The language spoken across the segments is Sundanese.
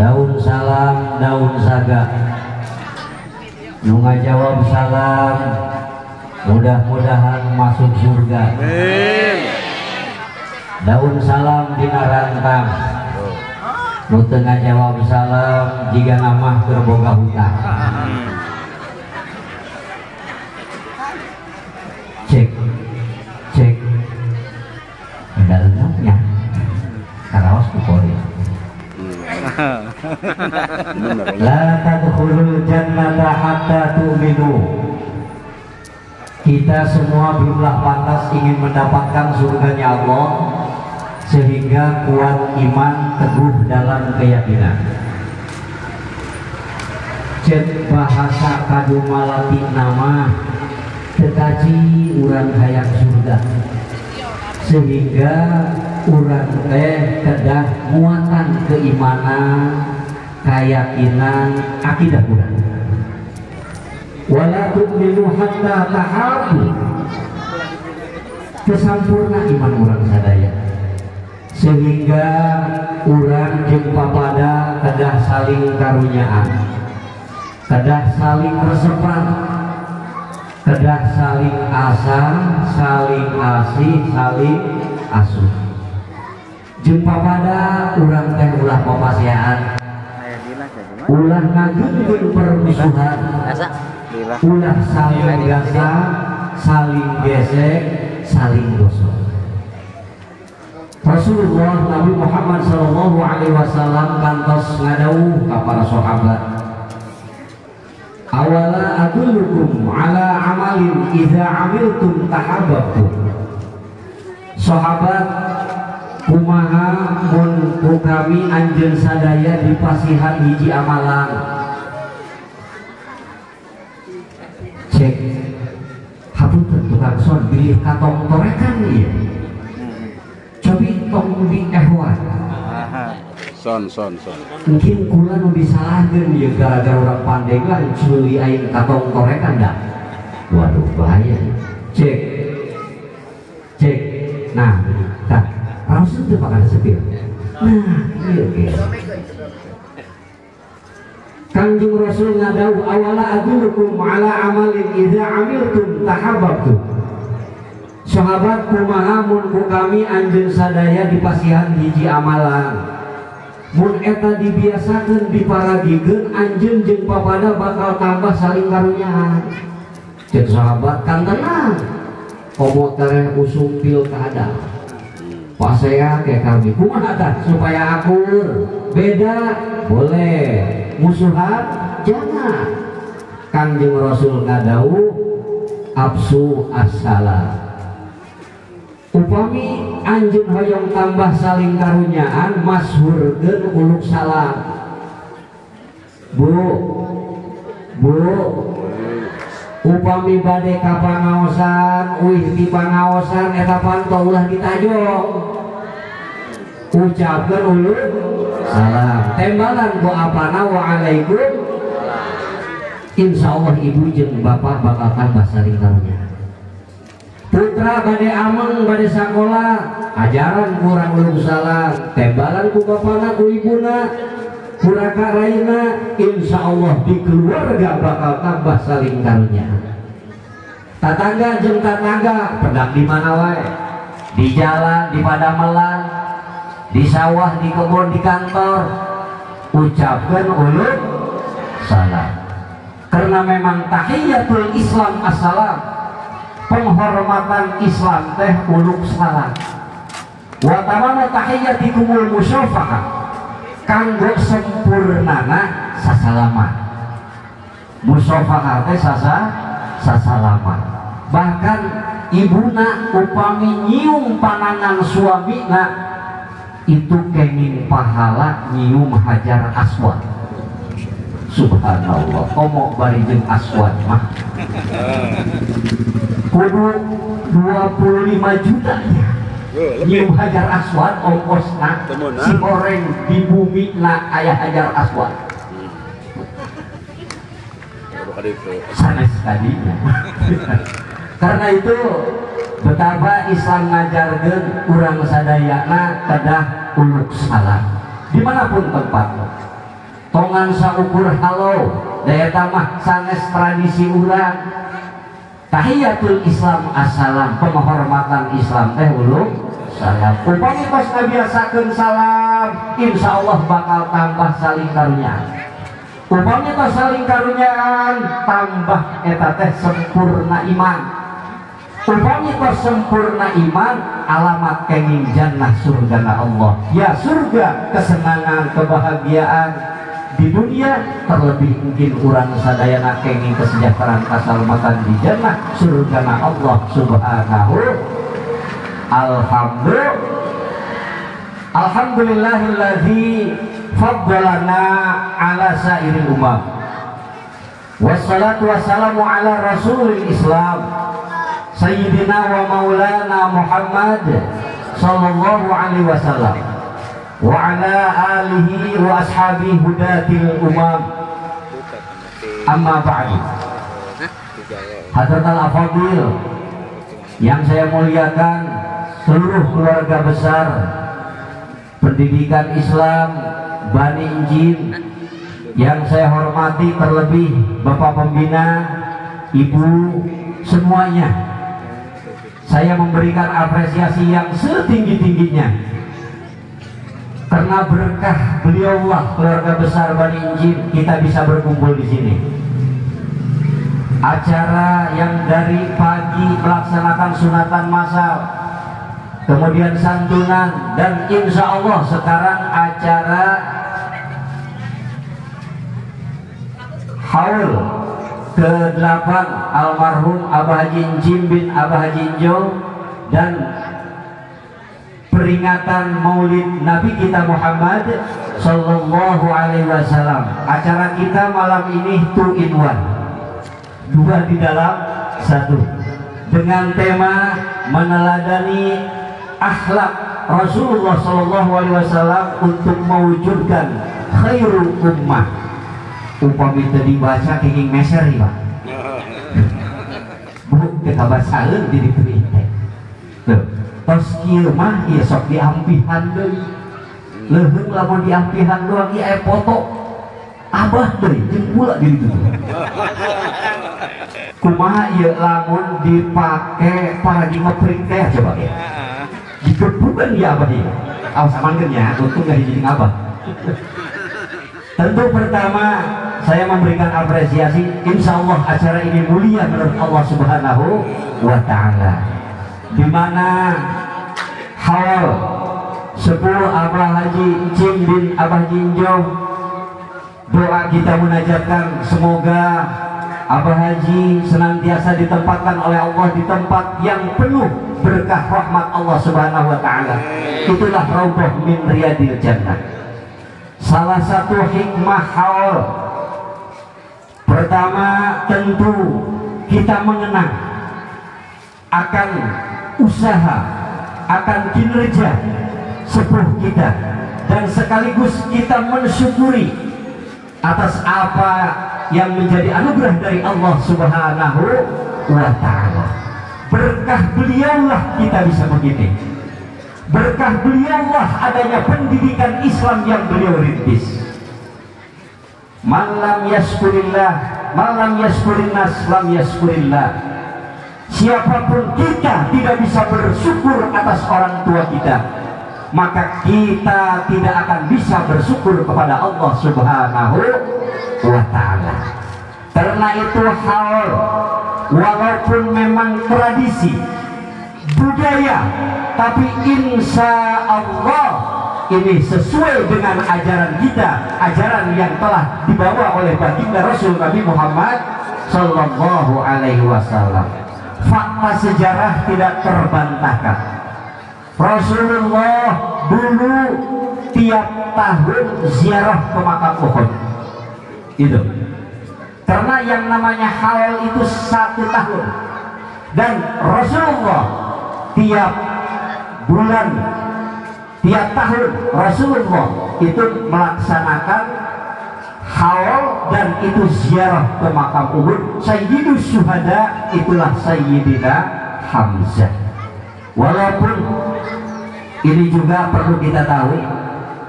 Daun salam, daun saga. Nu ngajawab salam, mudah-mudahan masuk surga. Amin. Daun salam dina rantang. Nu teu ngajawab salam jiga namah keur boga hutang. Cek, cek. Ada lengkapnya. Karaos ku Korea. La tadkhulul jannata hatta tu'minu. Kita semua belumlah pantas ingin mendapatkan surganya Allah sehingga kuat iman, teguh dalam keyakinan. Cek bahasa kadumalati nama tetaji urang hayang surga sehingga urang teh kedah muatan keimanan, keyakinan, akidah urang. Wala tu'minu hatta tahabu. Kesampurna iman urang sadaya sehingga urang jeung papada kedah saling karunyaan, kedah saling resepan, kedah saling asa, saling asih, saling asuh. Jeung papada urang teh ulah papaseaan, ulah ngagungkeun permusuhan, ulah saling gasang, saling gesek, saling gosok. Rasulullah Nabi Muhammad sallallahu alaihi wasallam kantos ngadawuh ka para sahabat, awala adullukum ala amalin idza amiltum tahabbtum. Sahabat, kumaha mun ku kami anjeun sadaya dipasihan hiji amalan. Cek hapunten tukang son bilih katong torekan ieu. Cobi tong di ehwan. Son son son. Mungkin kula nu disalahkeun ieu gara-gara urang Pandeglang culi aing katong torekan dah. Waduh bahaya. Cek. Cek. Nah, tah langsung teu bakal sepil. Nah, ieu ge. Kangjeng Rasul ngadawuh awala adullukum ala amalin idza amiltum tahabbtum. Sahabat, kumaha mun ku kami anjeun sadaya dipasihan hiji amalan. Mun eta dibiasakeun diparagikeun anjeun jeung papada bakal tambah saling karunyaan. Ceuk sahabat, kan tenang. Komo tereh usum pilkada. Pasea ke kami kumaha tah supaya akur. Beda boleh, musuhan jangan. Kangjeng Rasul ngadawuh absu assalam. Upami anjeun hoyong tambah saling karunyaan, masyhurkeun uluk salam. Bu, bu, upami bade ka pangaosan, uih di pangaosan eta panto ulah ditajong. Ucapkeun uluk salam. Tembalan ku apana waalaikum. Insya Allah ibu jeung bapak bakal tambah saling karunya. Putra bade ameng bade sakola, ajaran kurang uluk salam, tembalan ku bapana ku ibuna, ku raka raina, insya Allah di keluarga bakal tambah saling karunya. Tatangga jeung tatangga, pedak di mana wae, di jalan, di padamelan, di sawah, di kebun, di kantor, ucapkan uluk salam. Karena memang tahiyatul Islam assalam, penghormatan Islam teh uluk salam. Wa tamamu tahiyyatikumul musyafaqah, kanggo sempurnana sasalaman. Musyafaqah teh sasalaman. Bahkan ibuna upami nyium panangan suamina itu kenging pahala nyium hajar aswad. Subhanallah, komo bari jeung aswad mah kudu 25 juta ya. Nyium hajar aswad ongkosna si goreng di bumi na aya hajar aswad. Sanes tadinya. Karena itu betapa Islam ngajarkeun urang sadayana kedah uluk salam dimanapun tempatnya. Tongan saukur halo, da eta mah sanes tradisi urang. Tahiyatul Islam assalam, penghormatan Islam teh ulung salam. Upami tos ngabiasakeun salam, insyaallah bakal tambah saling karunya. Upami tos saling karunyaan, tambah eta teh sempurna iman. Upami tos sempurna iman, alamat kenging jannah surgana Allah. Ya surga, kesenangan, kebahagiaan di dunia, terlebih mungkin urang sadayana kenging kesejahteraan kasalamatan di jannah surgana Allah subhanahu. Alhamdulillah, alhamdulillahilladzi faddalana ala sairil umam. Wassalatu wassalamu ala rasulil Islam Sayyidina wa maulana Muhammad sallallahu alaihi wasallam wa ala alihi wa ashabi hudatil umam. Amma ba'du. Hadratal afadil yang saya muliakan, seluruh keluarga besar pendidikan Islam Bani Injil yang saya hormati, terlebih Bapak Pembina, Ibu, semuanya. Saya memberikan apresiasi yang setinggi-tingginya karena berkah beliaulah keluarga besar Bani Injil kita bisa berkumpul di sini. Acara yang dari pagi melaksanakan sunatan massal, kemudian santunan, dan insya Allah sekarang acara haul ke-8 almarhum Abah Haji Encim bin Abah Haji Injo dan peringatan Maulid Nabi kita Muhammad Sallallahu Alaihi Wasallam. Acara kita malam ini 2 in 1, dua di dalam satu, dengan tema meneladani akhlak Rasulullah Sallallahu Alaihi Wasallam untuk mewujudkan khairul ummah. Upami teu dibaca kenging meser ieu, Pak. Bu, kita bacaeun di ditu teh. Tuh, tos kieu mah ieu sok diampihan deui. Leuheung lamun diampihan doang ieu aya foto abah deui jeung pula di ditu. Kumaha ieu lamun dipake paragi ngepring teh coba ya. Digebukan ya abah ieu. Awas amankeun nya, untung gak dijieun abah. Tentu pertama saya memberikan apresiasi, insya Allah acara ini mulia menurut Allah Subhanahu wa Ta'ala, di mana haul 10 Abah Haji Encim bin Abah Jinjo, doa kita munajatkan semoga Abah Haji senantiasa ditempatkan oleh Allah di tempat yang penuh berkah rahmat Allah Subhanahu wa Ta'ala. Itulah raudhah min riyadil jannah. Salah satu hikmah haul pertama tentu kita mengenang akan usaha, akan kinerja sepuh kita, dan sekaligus kita mensyukuri atas apa yang menjadi anugerah dari Allah Subhanahu wa Ta'ala. Berkah beliaulah kita bisa begini. Berkah beliaulah adanya pendidikan Islam yang beliau rintis. Malam yaskurillah, malam yaskurinnas, lam yaskurillah. Siapapun kita tidak bisa bersyukur atas orang tua kita, maka kita tidak akan bisa bersyukur kepada Allah Subhanahu wa Ta'ala. Karena itu haul, walaupun memang tradisi budaya, tapi insya Allah ini sesuai dengan ajaran kita, ajaran yang telah dibawa oleh baginda Rasul Nabi Muhammad Sallallahu Alaihi Wasallam. Fakta sejarah tidak terbantahkan. Rasulullah dulu tiap tahun ziarah ke makam Uhud. Itu karena yang namanya haul itu 1 tahun, dan Rasulullah tiap bulan, tiap tahun Rasulullah itu melaksanakan haul, dan itu ziarah ke makam Uhud. Sayyidus Syuhada itulah Sayyidina Hamzah. Walaupun ini juga perlu kita tahu,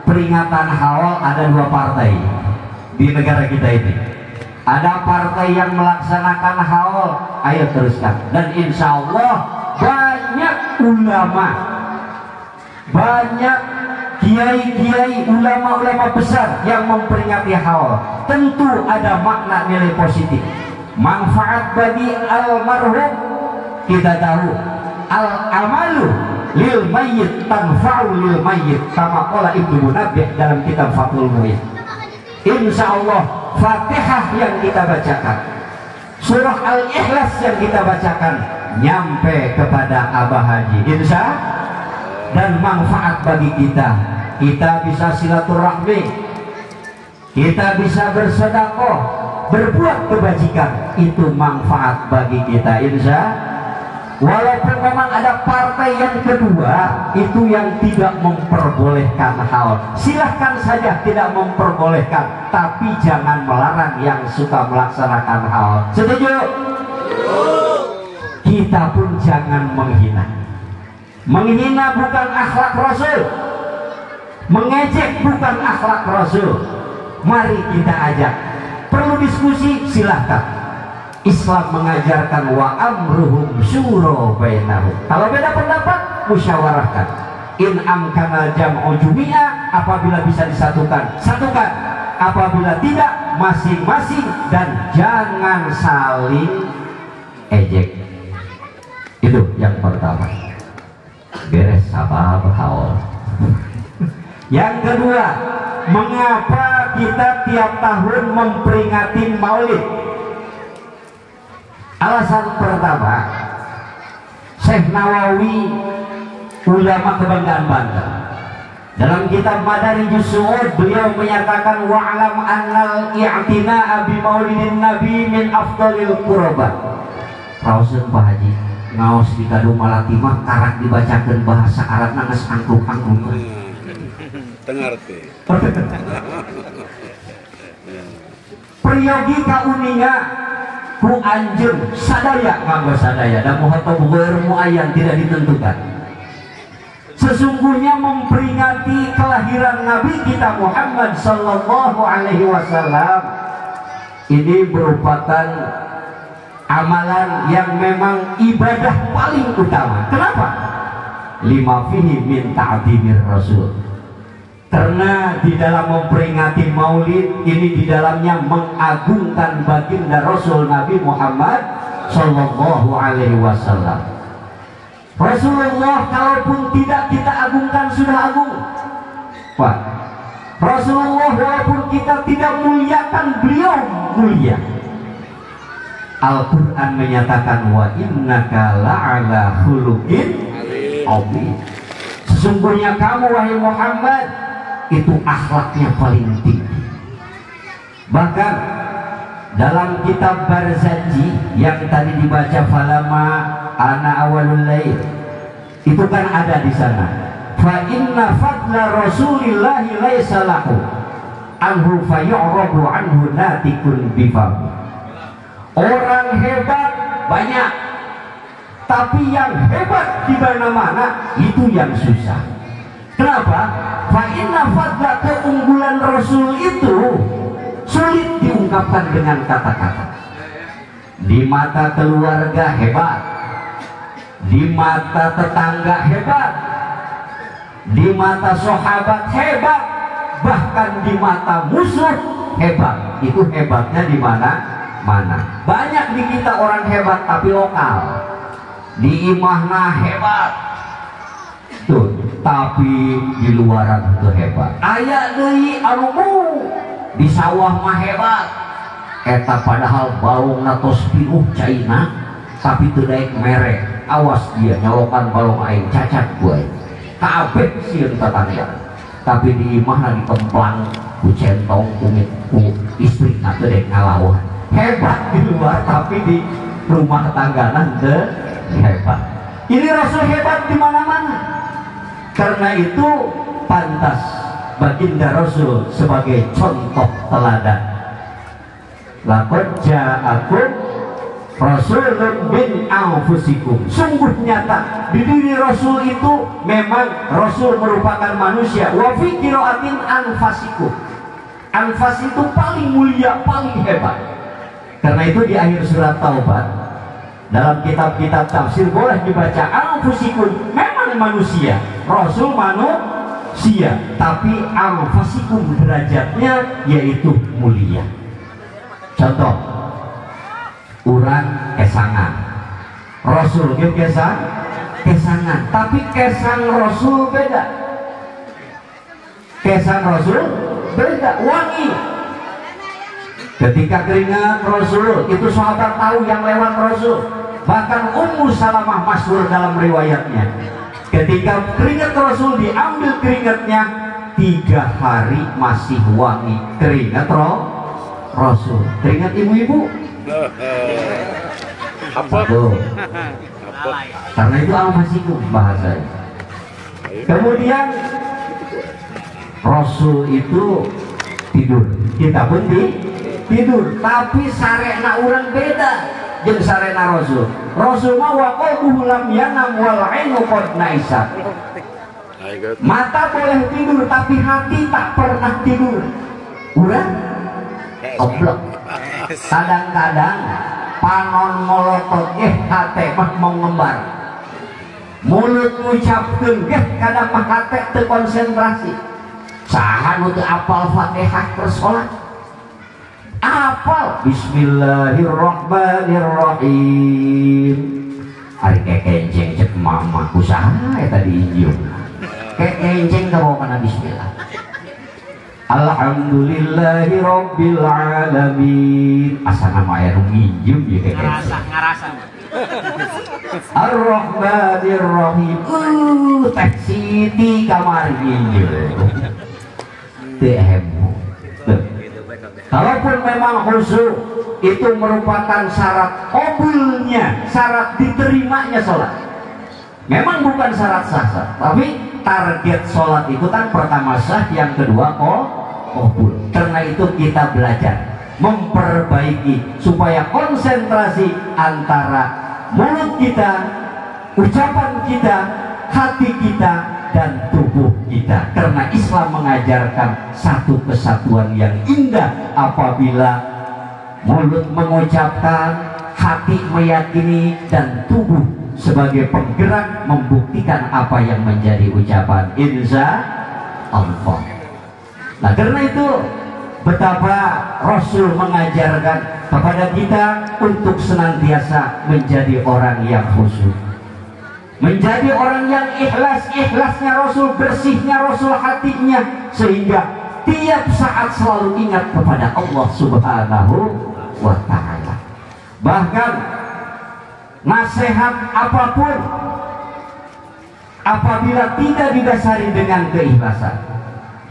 peringatan haul ada 2 partai. di negara kita ini. Ada partai yang melaksanakan haul, ayo teruskan. Dan insya Allah banyak ulama, banyak kiai-kiai, ulama-ulama besar yang memperingati haul. Tentu ada makna nilai positif, manfaat bagi almarhum. Kita tahu al-amalu lil mayyit tanfa'u lil mayyit, kama qala Ibnu Munabbih dalam kitab Fathul Mu'in. Insya Allah Fatihah yang kita bacakan, surah Al-Ikhlas yang kita bacakan nyampe kepada Abah Haji, insya, dan manfaat bagi kita. Kita bisa silaturahmi, kita bisa bersedekah, berbuat kebajikan, itu manfaat bagi kita, insya. Walaupun memang ada partai yang kedua itu yang tidak memperbolehkan haul, silahkan saja tidak memperbolehkan, tapi jangan melarang yang suka melaksanakan haul. Setuju? Kita pun jangan menghina. Menghina bukan akhlak Rasul, mengejek bukan akhlak Rasul. Mari kita ajak. Perlu diskusi, silahkan. Islam mengajarkan wa amruhum syura bainahum. Kalau beda pendapat, musyawarahkan. In amkana jam'u jumi'a, apabila bisa disatukan, satukan. Apabila tidak, masing-masing, dan jangan saling ejek. Itu yang pertama. Beres sabab haul. Yang kedua, mengapa kita tiap tahun memperingati Maulid? Alasan pertama, Syekh Nawawi, ulama kebanggaan Banten, dalam kitab Madarijus Su'ud beliau menyatakan wa'lam annal i'tina'a bi maulidin nabi min afdalil qurbat. Raoseun Pak Haji, ngaos di kadu malatimah karak dibacakeun bahasa Arab geus angkruk-angkruk. Teu ngarti. Priyogi kauninga ku anjeun sadaya nganggo sadaya dan muhatab ghair muayyan, tidak ditentukan. Sesungguhnya memperingati kelahiran Nabi kita Muhammad sallallahu alaihi wasallam ini merupakan amalan yang memang ibadah paling utama. Kenapa? Lima fihi min ta'dimir rasul. Karena di dalam memperingati Maulid ini di dalamnya mengagungkan baginda Rasul Nabi Muhammad sallallahu alaihi wasallam. Rasulullah kalaupun tidak kita agungkan sudah agung, Pak. Rasulullah walaupun kita tidak muliakan, beliau mulia. Al-Quran menyatakan wa innaka la'ala khuluqin azim. Sesungguhnya kamu wahai Muhammad itu akhlaknya paling tinggi. Bahkan dalam kitab Barzanji yang tadi dibaca falama ana awalul lail, itu kan ada di sana. Fa inna fadla rasulillahi laisa lahu anhu fayu'rabu anhu natikun bifam. Orang hebat banyak, tapi yang hebat di mana-mana itu yang susah. Kenapa? Fa inna fadla, keunggulan Rasul itu sulit diungkapkan dengan kata-kata. Di mata keluarga hebat, di mata tetangga hebat, di mata sahabat hebat, bahkan di mata musuh hebat. Itu hebatnya di mana-mana. Banyak di kita orang hebat tapi lokal. Di imahna hebat tuh, tapi di luaran itu hebat. Aya deui anu di sawah mah hebat, eta padahal balongna tos pinuh caina, tapi teu daek mere. Awas dia nyolokan balong aing cacat ku aing. Kabeh sieun tetangga. Tapi di imahna ditemplang ku centong ku istri na teu daek ngalawan. Hebat di luar tapi di rumah tanggana teu hebat. Ini Rasul hebat di mana-mana. Karena itu pantas baginda Rasul sebagai contoh teladan. Laqad ja'akum rasulun min anfusikum. Sungguh nyata di diri Rasul itu memang Rasul merupakan manusia. Wa fi qira'atin anfasikum. Anfas itu paling mulia, paling hebat. Karena itu di akhir surat Taubat dalam kitab-kitab tafsir boleh dibaca anfusikum, memang manusia, Rasul manusia, tapi anfusikum derajatnya yaitu mulia. Contoh, urang kesangan, Rasul ge kesangan, tapi kesang Rasul beda. Kesang Rasul beda, wangi. Ketika keringat Rasul, itu sahabat tahu yang lewat Rasul. Bahkan Ummu Salamah masyhur dalam riwayatnya, ketika keringat Rasul diambil keringatnya, 3 hari masih wangi keringat Rasul. Keringat ibu-ibu. Satu. Karena itu al-masikum bahasanya. Kemudian Rasul itu tidur, kita pun tidur, tapi sarena urang beda jeung sarena Rasul. Rasul mah wa qalbuhu lam yanam wal ainu qad naisat. Mata boleh tidur tapi hati tak pernah tidur. Urang goblok. Kadang-kadang panon molotot ge hate mah mau ngembar. Mulut ngucapkeun ge kadang mah hate teu konsentrasi. Saha nu teu apal Fatihah keur salat? Apal Bismillahirrahmanirrahim. Ari kekenceng cek mama usaha eta diinjil. Kekenceng kabawa kana bismillah. Alhamdulillahirabbil alamin. Asana mah aya nu nginjem ieu kekenceng. Ngarasa. Arrahmanirrahim. Teh Siti kamari nginjem. Teu heboh. Kalaupun memang khusyuk itu merupakan syarat qabulnya, syarat diterimanya sholat. Memang bukan syarat sah, tapi target sholat itu kan pertama sah, yang kedua qabul. Karena itu kita belajar memperbaiki supaya konsentrasi antara mulut kita, ucapan kita, hati kita, dan tubuh kita. Karena Islam mengajarkan satu kesatuan yang indah apabila mulut mengucapkan, hati meyakini, dan tubuh sebagai penggerak membuktikan apa yang menjadi ucapan. Insya Allah. Nah, karena itu betapa Rasul mengajarkan kepada kita untuk senantiasa menjadi orang yang khusyuk, menjadi orang yang ikhlas. Ikhlasnya Rasul, bersihnya Rasul hatinya, sehingga tiap saat selalu ingat kepada Allah Subhanahu wa Ta'ala. Bahkan nasihat apapun apabila tidak didasari dengan keikhlasan,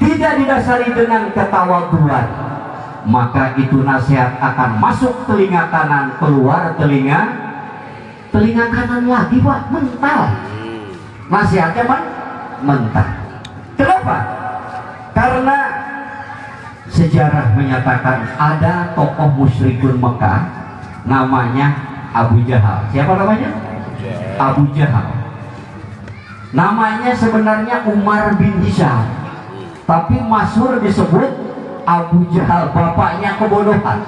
tidak didasari dengan ketawaduan, maka itu nasihat akan masuk telinga kanan, keluar telinga kanan lagi, Pak, mental. Nasihatnya mentah. Kenapa? Karena sejarah menyatakan ada tokoh musyrikun Mekah namanya Abu Jahal. Siapa namanya? Abu Jahal. Namanya sebenarnya Umar bin Hisham, tapi masyhur disebut Abu Jahal, bapaknya kebodohan.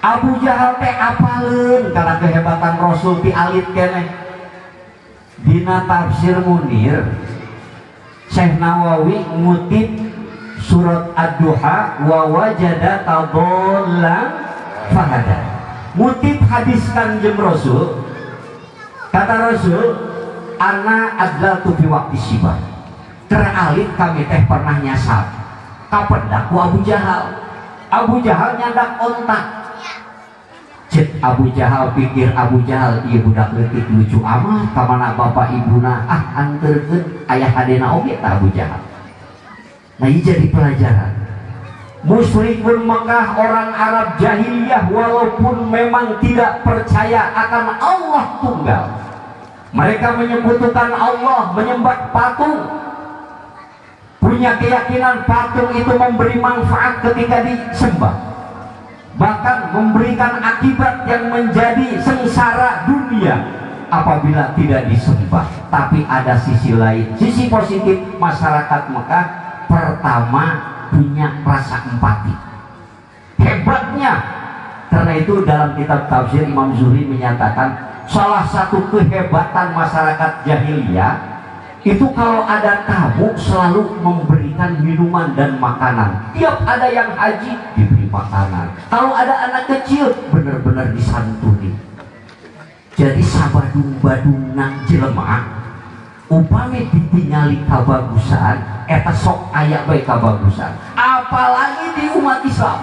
Abu Jahal teh apaleun karena kehebatan Rasul ti alit keneh. Dina tafsir Munir, Syekh Nawawi ngutip surat Ad-Duha wa wajada tadollan fahada. Ngutip hadis Kanjeng Rasul, kata Rasul, ana adlaltu fi waqti sibah. Teralit kami teh pernah nyasar kapendak ku Abu Jahal. Abu Jahal nyandak onta. Cek Abu Jahal, pikir Abu Jahal, ieu budak leutik lucu amat ka mana bapak ibuna, ah anterkeun ayah hadena oge ta Abu Jahal. Nah, ini jadi pelajaran. Musyrikun Mekah, orang Arab jahiliyah, walaupun memang tidak percaya akan Allah tunggal, mereka menyekutukan Allah, menyembah patung, punya keyakinan patung itu memberi manfaat ketika disembah, bahkan memberikan akibat yang menjadi sengsara dunia apabila tidak disembah. Tapi ada sisi lain, sisi positif masyarakat Mekah. Pertama, punya rasa empati. Hebatnya. Karena itu dalam kitab tafsir Imam Zuhri menyatakan salah satu kehebatan masyarakat jahiliyah itu kalau ada tamu selalu memberikan minuman dan makanan. Tiap ada yang haji diberi makanan. Kalau ada anak kecil benar-benar disantuni. Jadi sabadung-badungna jelema upami ditingali kabagusan eta sok aya bae kabagusan. Apalagi di umat Islam.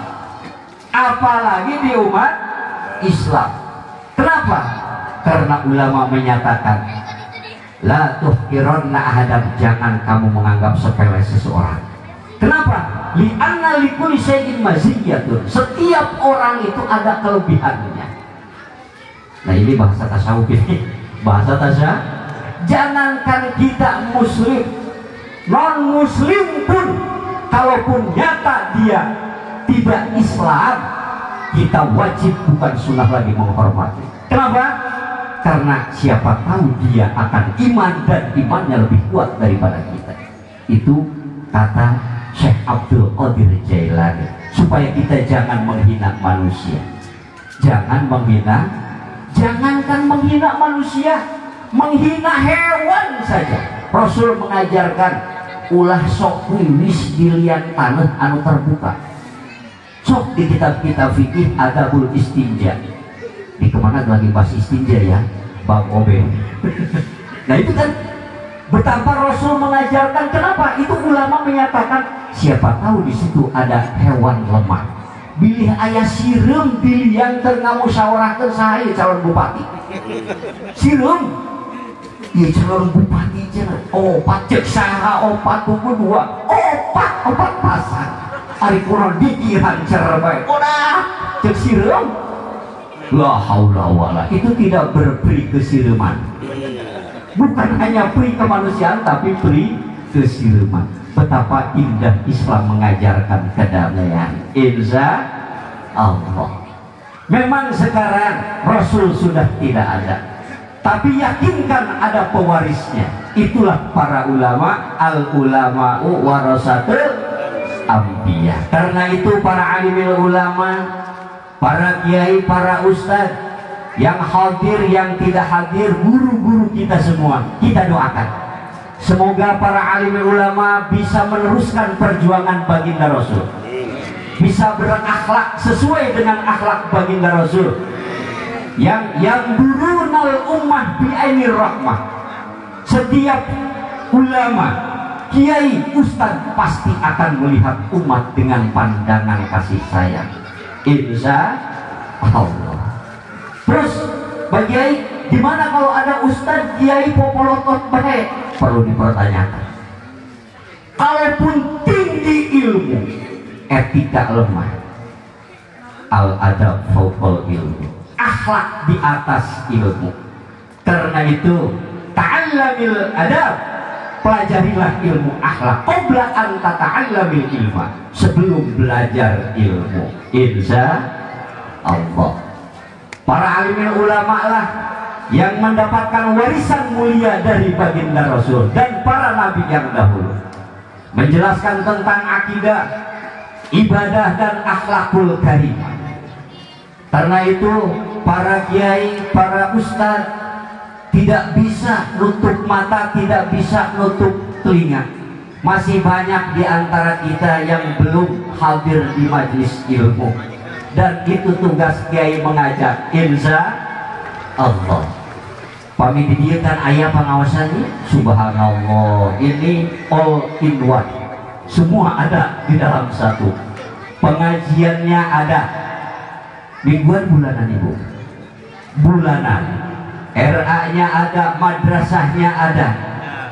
Apalagi di umat Islam. Kenapa? Karena ulama menyatakan la tuhkironna ahadam, jangan kamu menganggap sepele seseorang. Kenapa? Li'anna likulli syai'in maziyatun. Setiap orang itu ada kelebihannya. Nah ini bahasa tasawuf ini. Bahasa tasawuf. Jangankan kita muslim, non muslim pun kalaupun nyata dia tidak Islam, kita wajib bukan sunnah lagi menghormati. Kenapa? Karena siapa tahu dia akan iman dan imannya lebih kuat daripada kita. Itu kata Syekh Abdul Qadir Jailani. Supaya kita jangan menghina manusia. Jangan menghina, jangankan menghina manusia, menghina hewan saja. Rasul mengajarkan ulah sok wiwis di liang tanah anu terbuka. Sok di kitab-kitab fikih adabul istinja. Di kemana lagi bahas istinja ya, bab obe. Nah itu kan betapa Rasul mengajarkan. Kenapa? Itu ulama menyatakan siapa tahu di situ ada hewan lemah. Bilih ayah sireum di liang teu ngamusyawarahkeun saha ieu calon bupati. Sireum ieu calon bupati cenah. Opat ceuk saha opat buku dua. Opat opat pasang. Ari kurang dikiran cer bae. Udah ceuk sireum. La haula wala. Itu tidak berperi kesireman. Bukan hanya peri kemanusiaan tapi peri kesireman. Betapa indah Islam mengajarkan kedamaian. Insya Allah. Memang sekarang Rasul sudah tidak ada, tapi yakinkan ada pewarisnya. Itulah para ulama, al ulama'u warasatul anbiya. Karena itu para alimil ulama, para kiai, para ustadz yang hadir, yang tidak hadir, guru-guru kita semua, kita doakan semoga para alim ulama bisa meneruskan perjuangan baginda Rasul, bisa berakhlak sesuai dengan akhlak baginda Rasul yang durunal ummah bi ainir rahmah. Setiap ulama, kiai, ustadz pasti akan melihat umat dengan pandangan kasih sayang. Insya Allah. Terus bagi kiai, gimana kalau ada ustadz kiai popolotot baik? Perlu dipertanyakan. Kalaupun tinggi ilmu, etika lemah. Al adab fawqal ilmu, akhlak di atas ilmu. Karena itu ta'allamil adab, pelajarilah ilmu akhlak qabla an tata'allamil ilma, sebelum belajar ilmu. Insya Allah. Para alim ulama lah yang mendapatkan warisan mulia dari baginda Rasul dan para nabi yang dahulu, menjelaskan tentang akidah, ibadah, dan akhlakul karimah. Karena itu para kiai, para ustadz tidak bisa nutup mata, tidak bisa nutup telinga. Masih banyak di antara kita yang belum hadir di majelis ilmu, dan itu tugas kiai mengajak. Insya Allah. Pami di dieu kan aya pengawasannya, subhanallah, ini all in one, semua ada di dalam satu. Pengajiannya ada mingguan, bulanan ibu, bulanan, RA-nya ada, madrasahnya ada.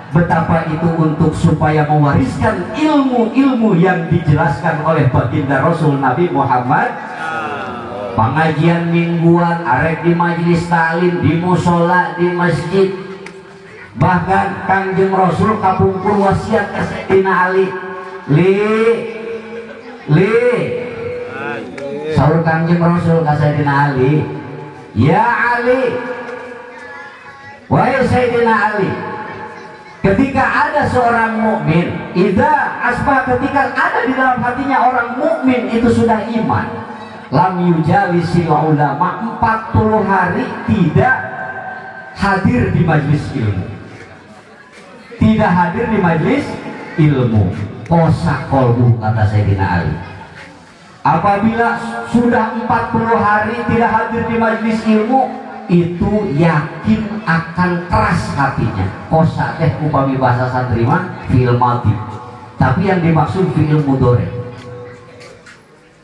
Betapa itu untuk supaya mewariskan ilmu-ilmu yang dijelaskan oleh baginda Rasul Nabi Muhammad. Pengajian mingguan, arek di majelis taklim, di musola, di masjid. Bahkan Kangjeng Rasul kapungkur wasiat ke Sayyidina Ali, li li saur Kangjeng Rasul ka Sayyidina Ali, ya Ali, wahai Sayyidina Ali, Ketika ada seorang mukmin, idza asbah, ketika ada di dalam hatinya orang mukmin itu sudah iman, lam yujalisil ulama, 40 hari tidak hadir di majlis ilmu. Tidak hadir di majlis ilmu. Kosa kolbu, kata Sayyidina Ali. Apabila sudah 40 hari tidak hadir di majlis ilmu, itu yakin akan keras hatinya. Kosa teh upami bahasa santri mah fi'il madhi, tapi yang dimaksud fi'il mudhari.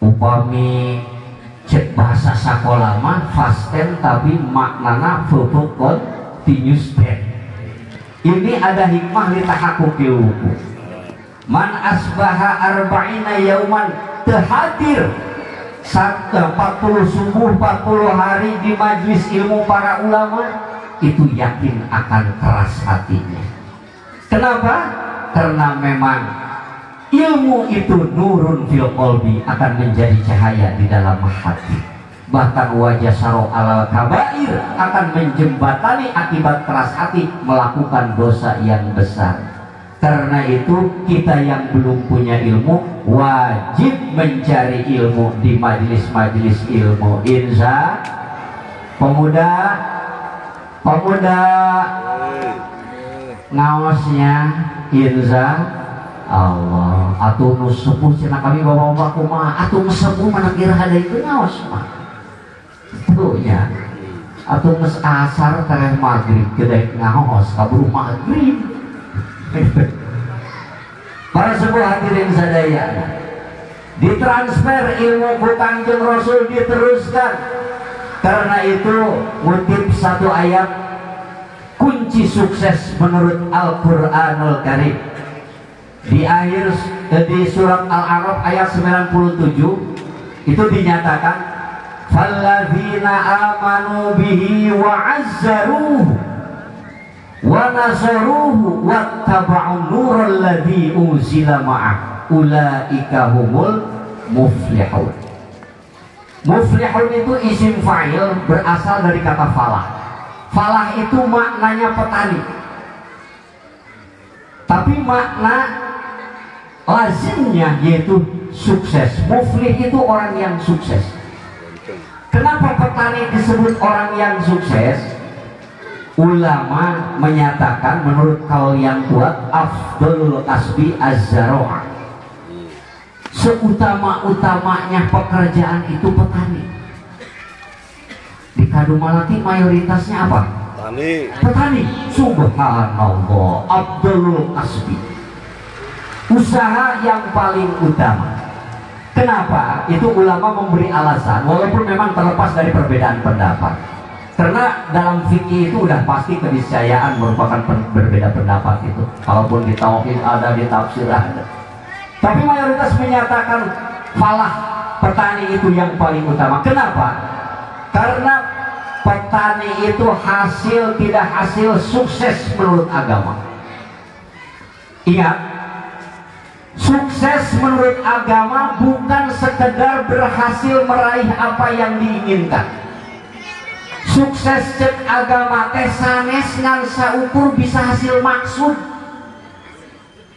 Upami cek bahasa sakola mah past tense, tapi maknana verb continuous tense. Ini ada hikmah li tahaqquqil wuku. Man asbaha arba'ina yauman, terhadir 40 subuh 40 hari di majlis ilmu para ulama, itu yakin akan keras hatinya. Kenapa? Karena memang ilmu itu nurun fil qalbi, akan menjadi cahaya di dalam hati. Bahkan wajah saro alal kabair, akan menjembatani akibat keras hati melakukan dosa yang besar. Karena itu kita yang belum punya ilmu wajib mencari ilmu di majelis-majelis ilmu. Insya pemuda, pemuda ngaosnya insya Allah. Atuh nu sepuh cenah kami bapak-bapak kumaha, atuh nu sepuh mana kira ada itu ngaos mah. Tuh nya. Atuh geus asar tereh maghrib teu ngaos kaburu maghrib. Para sepuh hadirin sadaya, ditransfer ilmu ku Kangjeng Rasul, diteruskan. Karena itu ngutip satu ayat kunci sukses menurut Al-Qur'anul Karim. Di akhir di surat Al-A'raf ayat 97 itu dinyatakan falladzina amanu bihi wa 'azzaruhu wa nasaruhu wattaba'un nural ladzi unzila ma'ah ulaika humul muflihun. Muflihun itu isim fa'il berasal dari kata falah. Falah itu maknanya petani. Tapi makna lazimnya yaitu sukses. Muflih itu orang yang sukses. Kenapa petani disebut orang yang sukses? Ulama menyatakan menurut kaul yang kuat, afdolul kasbi az-zaro'ah, seutama-utamanya pekerjaan itu petani. Di Kadumalati mayoritasnya apa? Petani. Petani. Subhanallah, afdolul kasbi, usaha yang paling utama. Kenapa? Itu ulama memberi alasan, walaupun memang terlepas dari perbedaan pendapat. Karena dalam fikih itu udah pasti keniscayaan merupakan berbeda pendapat itu. Kalaupun di tauhid ada, di tafsir ada. Tapi mayoritas menyatakan falah, petani itu yang paling utama. Kenapa? Karena petani itu hasil tidak hasil sukses menurut agama. Ingat, sukses menurut agama bukan sekedar berhasil meraih apa yang diinginkan. Sukses cek agama teh sanes ngan saukur bisa hasil maksud.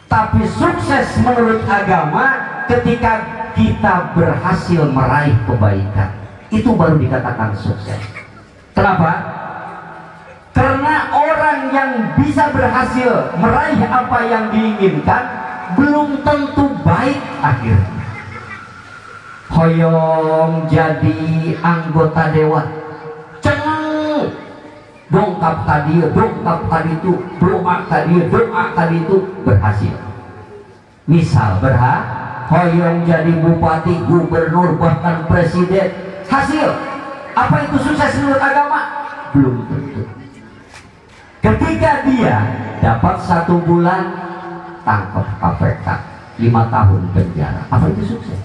Tapi sukses menurut agama ketika kita berhasil meraih kebaikan, itu baru dikatakan sukses. Kenapa? Karena orang yang bisa berhasil meraih apa yang diinginkan belum tentu baik akhirnya. Hoyong jadi anggota dewan, ceng, dongkap tadi, dongkap tadi itu, doa tadi, doa tadi itu, berhasil. Misal hoyong jadi bupati, gubernur, bahkan presiden, hasil. Apa itu sukses menurut agama? Belum tentu. Ketika dia dapat 1 bulan, tangkap KPK, 5 tahun penjara, apa itu sukses?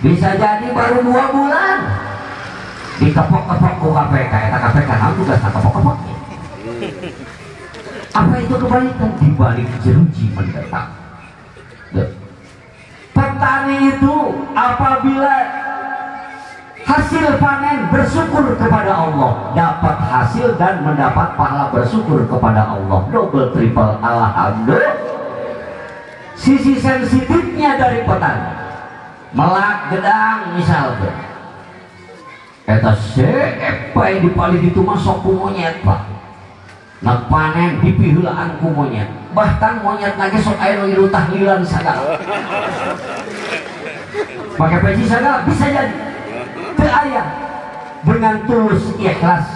Bisa jadi baru 2 bulan dikepok-kepok ku KPK, eta KPK naon tugas kepok-kepok. Apa itu kebaikan? Di balik jeruji mendetak. Petani itu apabila Hasil panen bersyukur kepada Allah, dapat hasil dan mendapat pahala bersyukur kepada Allah, double triple alhamdulillah. Sisi sensitifnya dari petani melak gedang misalnya, eta seepai di palih itu masuk ku monyet pak, nak panen dipiheulaan ku monyet, bahkan monyet lagi sok aya nu tahlilan sagala, pakai peci sagala bisa jadi. Ayah dengan tulus ikhlas,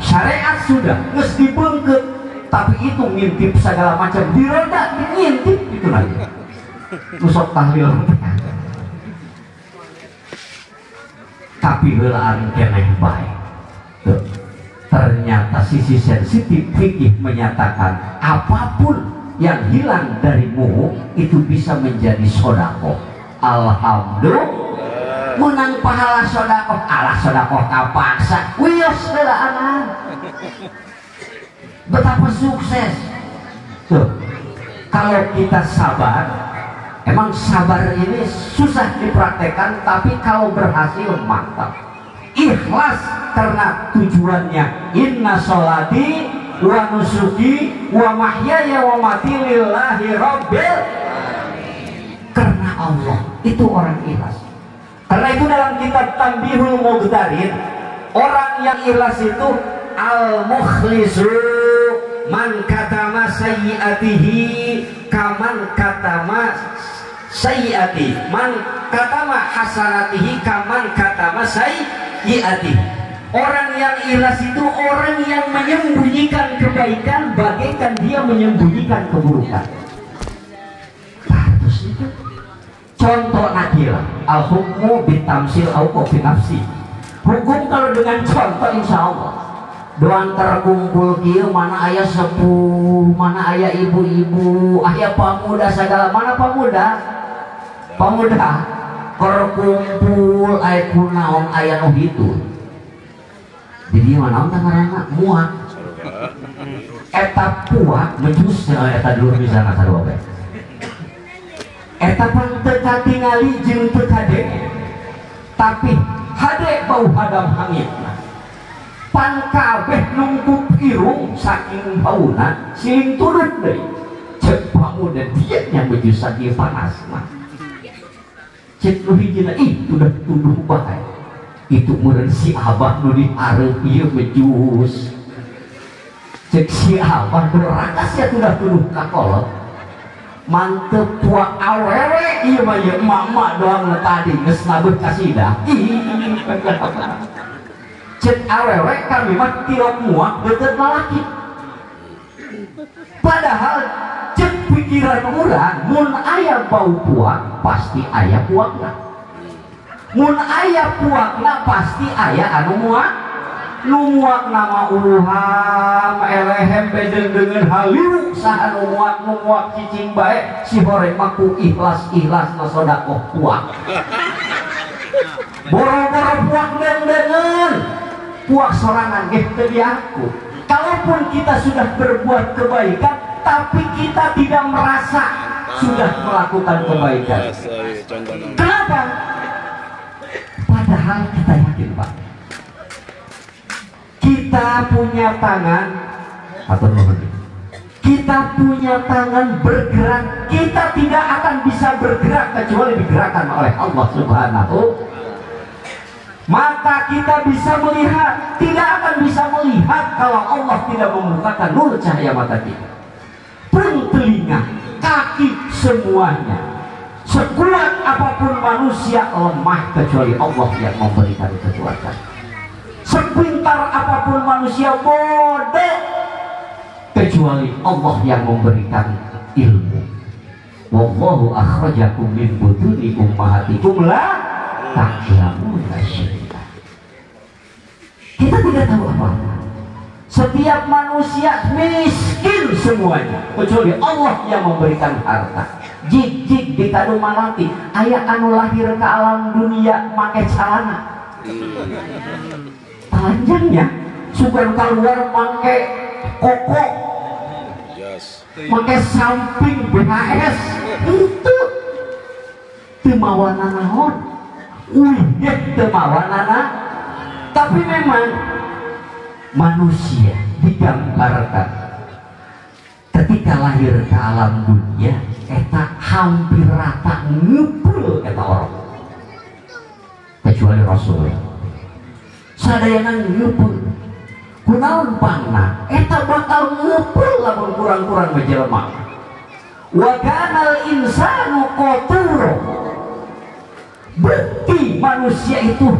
syariat sudah geus dibeungkeut, tapi itu ngintip segala macam diroda ngintip itu lagi nusok tahlil tapi heulaan keneh bae. Ternyata sisi sensitif fikih menyatakan apapun yang hilang darimu itu bisa menjadi sodakoh. Alhamdulillah menang pahala sodakoh, alah sodakoh kapaksa wios heulaanan. Betapa sukses tuh kalau kita sabar. Emang sabar ini susah dipraktekkan, tapi kalau berhasil mantap. Ikhlas karena tujuannya inna sholati wa nusuki wa mahyaya wa mati lillahi rabbil, karena Allah. Itu orang ikhlas. Karena itu dalam kitab Tanbihul Mughtarin, orang yang ikhlas itu al-mukhlisu man katama sayyiatihi kaman katama sayyiati, man katama hasanatihi kaman katama sayyiati. Orang yang ikhlas itu orang yang menyembunyikan kebaikan bagaikan dia menyembunyikan keburukan. Terus itu contoh nakila al-hukmu bitamsil au binafsi. Hukum kalau dengan contoh insya Allah. Doang terkumpul kieu mana aya sepuh, mana aya ibu-ibu, aya pamuda segala, mana pamuda? Pamuda terkumpul aya kunaon aya nu hitu. Di dieu mah naon tah ngaranna? Muak. Eta puak mejus eta dulur misalna sarua bae. Eta pan teu katingali jeung teu kadenge, tapi hade bau hadam hangitna. Pan kabeh nungkup irung saking bauna siling turut deui. Cek pamuda dieu nya meujus sakieu panas mah. Cek nu hijina ih tudah tuduh bae. Itu meureun si abah nu dihareup ieu mejus. Cek si abah doraka sia tudah tuduh ka kolot. Mantep tua awewe ieu mah ieu emak-emak doang nu tadi geus nabeuh kasidah. Cek awewe kami mah tilok muak deukeut lalaki. Padahal cek pikiran urang mun aya bau puak pasti aya puakna. Mun aya puakna pasti aya anu muak. Nu muak nama uruham elehem bedeung-deungeun haliu saha nu muak, nu muak cicing bae si horeng mah ku ikhlas-ikhlasna sodakoh puak. Boro-boro puak deung-deungeun, puak sorangan ge teu diaku. Kalaupun kita sudah berbuat kebaikan tapi kita tidak merasa sudah melakukan kebaikan. Kenapa? Padahal kita yakin Pak, kita punya tangan atau kita punya tangan bergerak, kita tidak akan bisa bergerak kecuali digerakkan oleh Allah Subhanahu. Mata kita bisa melihat, tidak akan bisa melihat kalau Allah tidak membukakan nur cahaya mata kita. Pun telinga, kaki, semuanya. Sekuat apapun manusia lemah kecuali Allah yang memberikan kekuatan. Sepintar apapun manusia bodoh kecuali Allah yang memberikan ilmu. Wallahu akhrajakum min butuni ummahatikum la ta'lamuna syai'a. Kita tidak tahu apa-apa. Setiap manusia miskin semuanya kecuali Allah yang memberikan harta. Jig-jig di kadu malati aya anu lahir ke alam dunia make celana panjangnya sugan keluar make koko, make samping BHS itu teu mawa nanaon. Uih teu mawa nana. Tapi memang manusia digambarkan ketika lahir ke alam dunia eta hampir rata ngepeul eta orang kecuali Rasul sadayana ngepeul kunaon pangna eta bakal ngepeul lamun kurang-kurang mah jelema wa kanal insanu qatur bukti manusia itu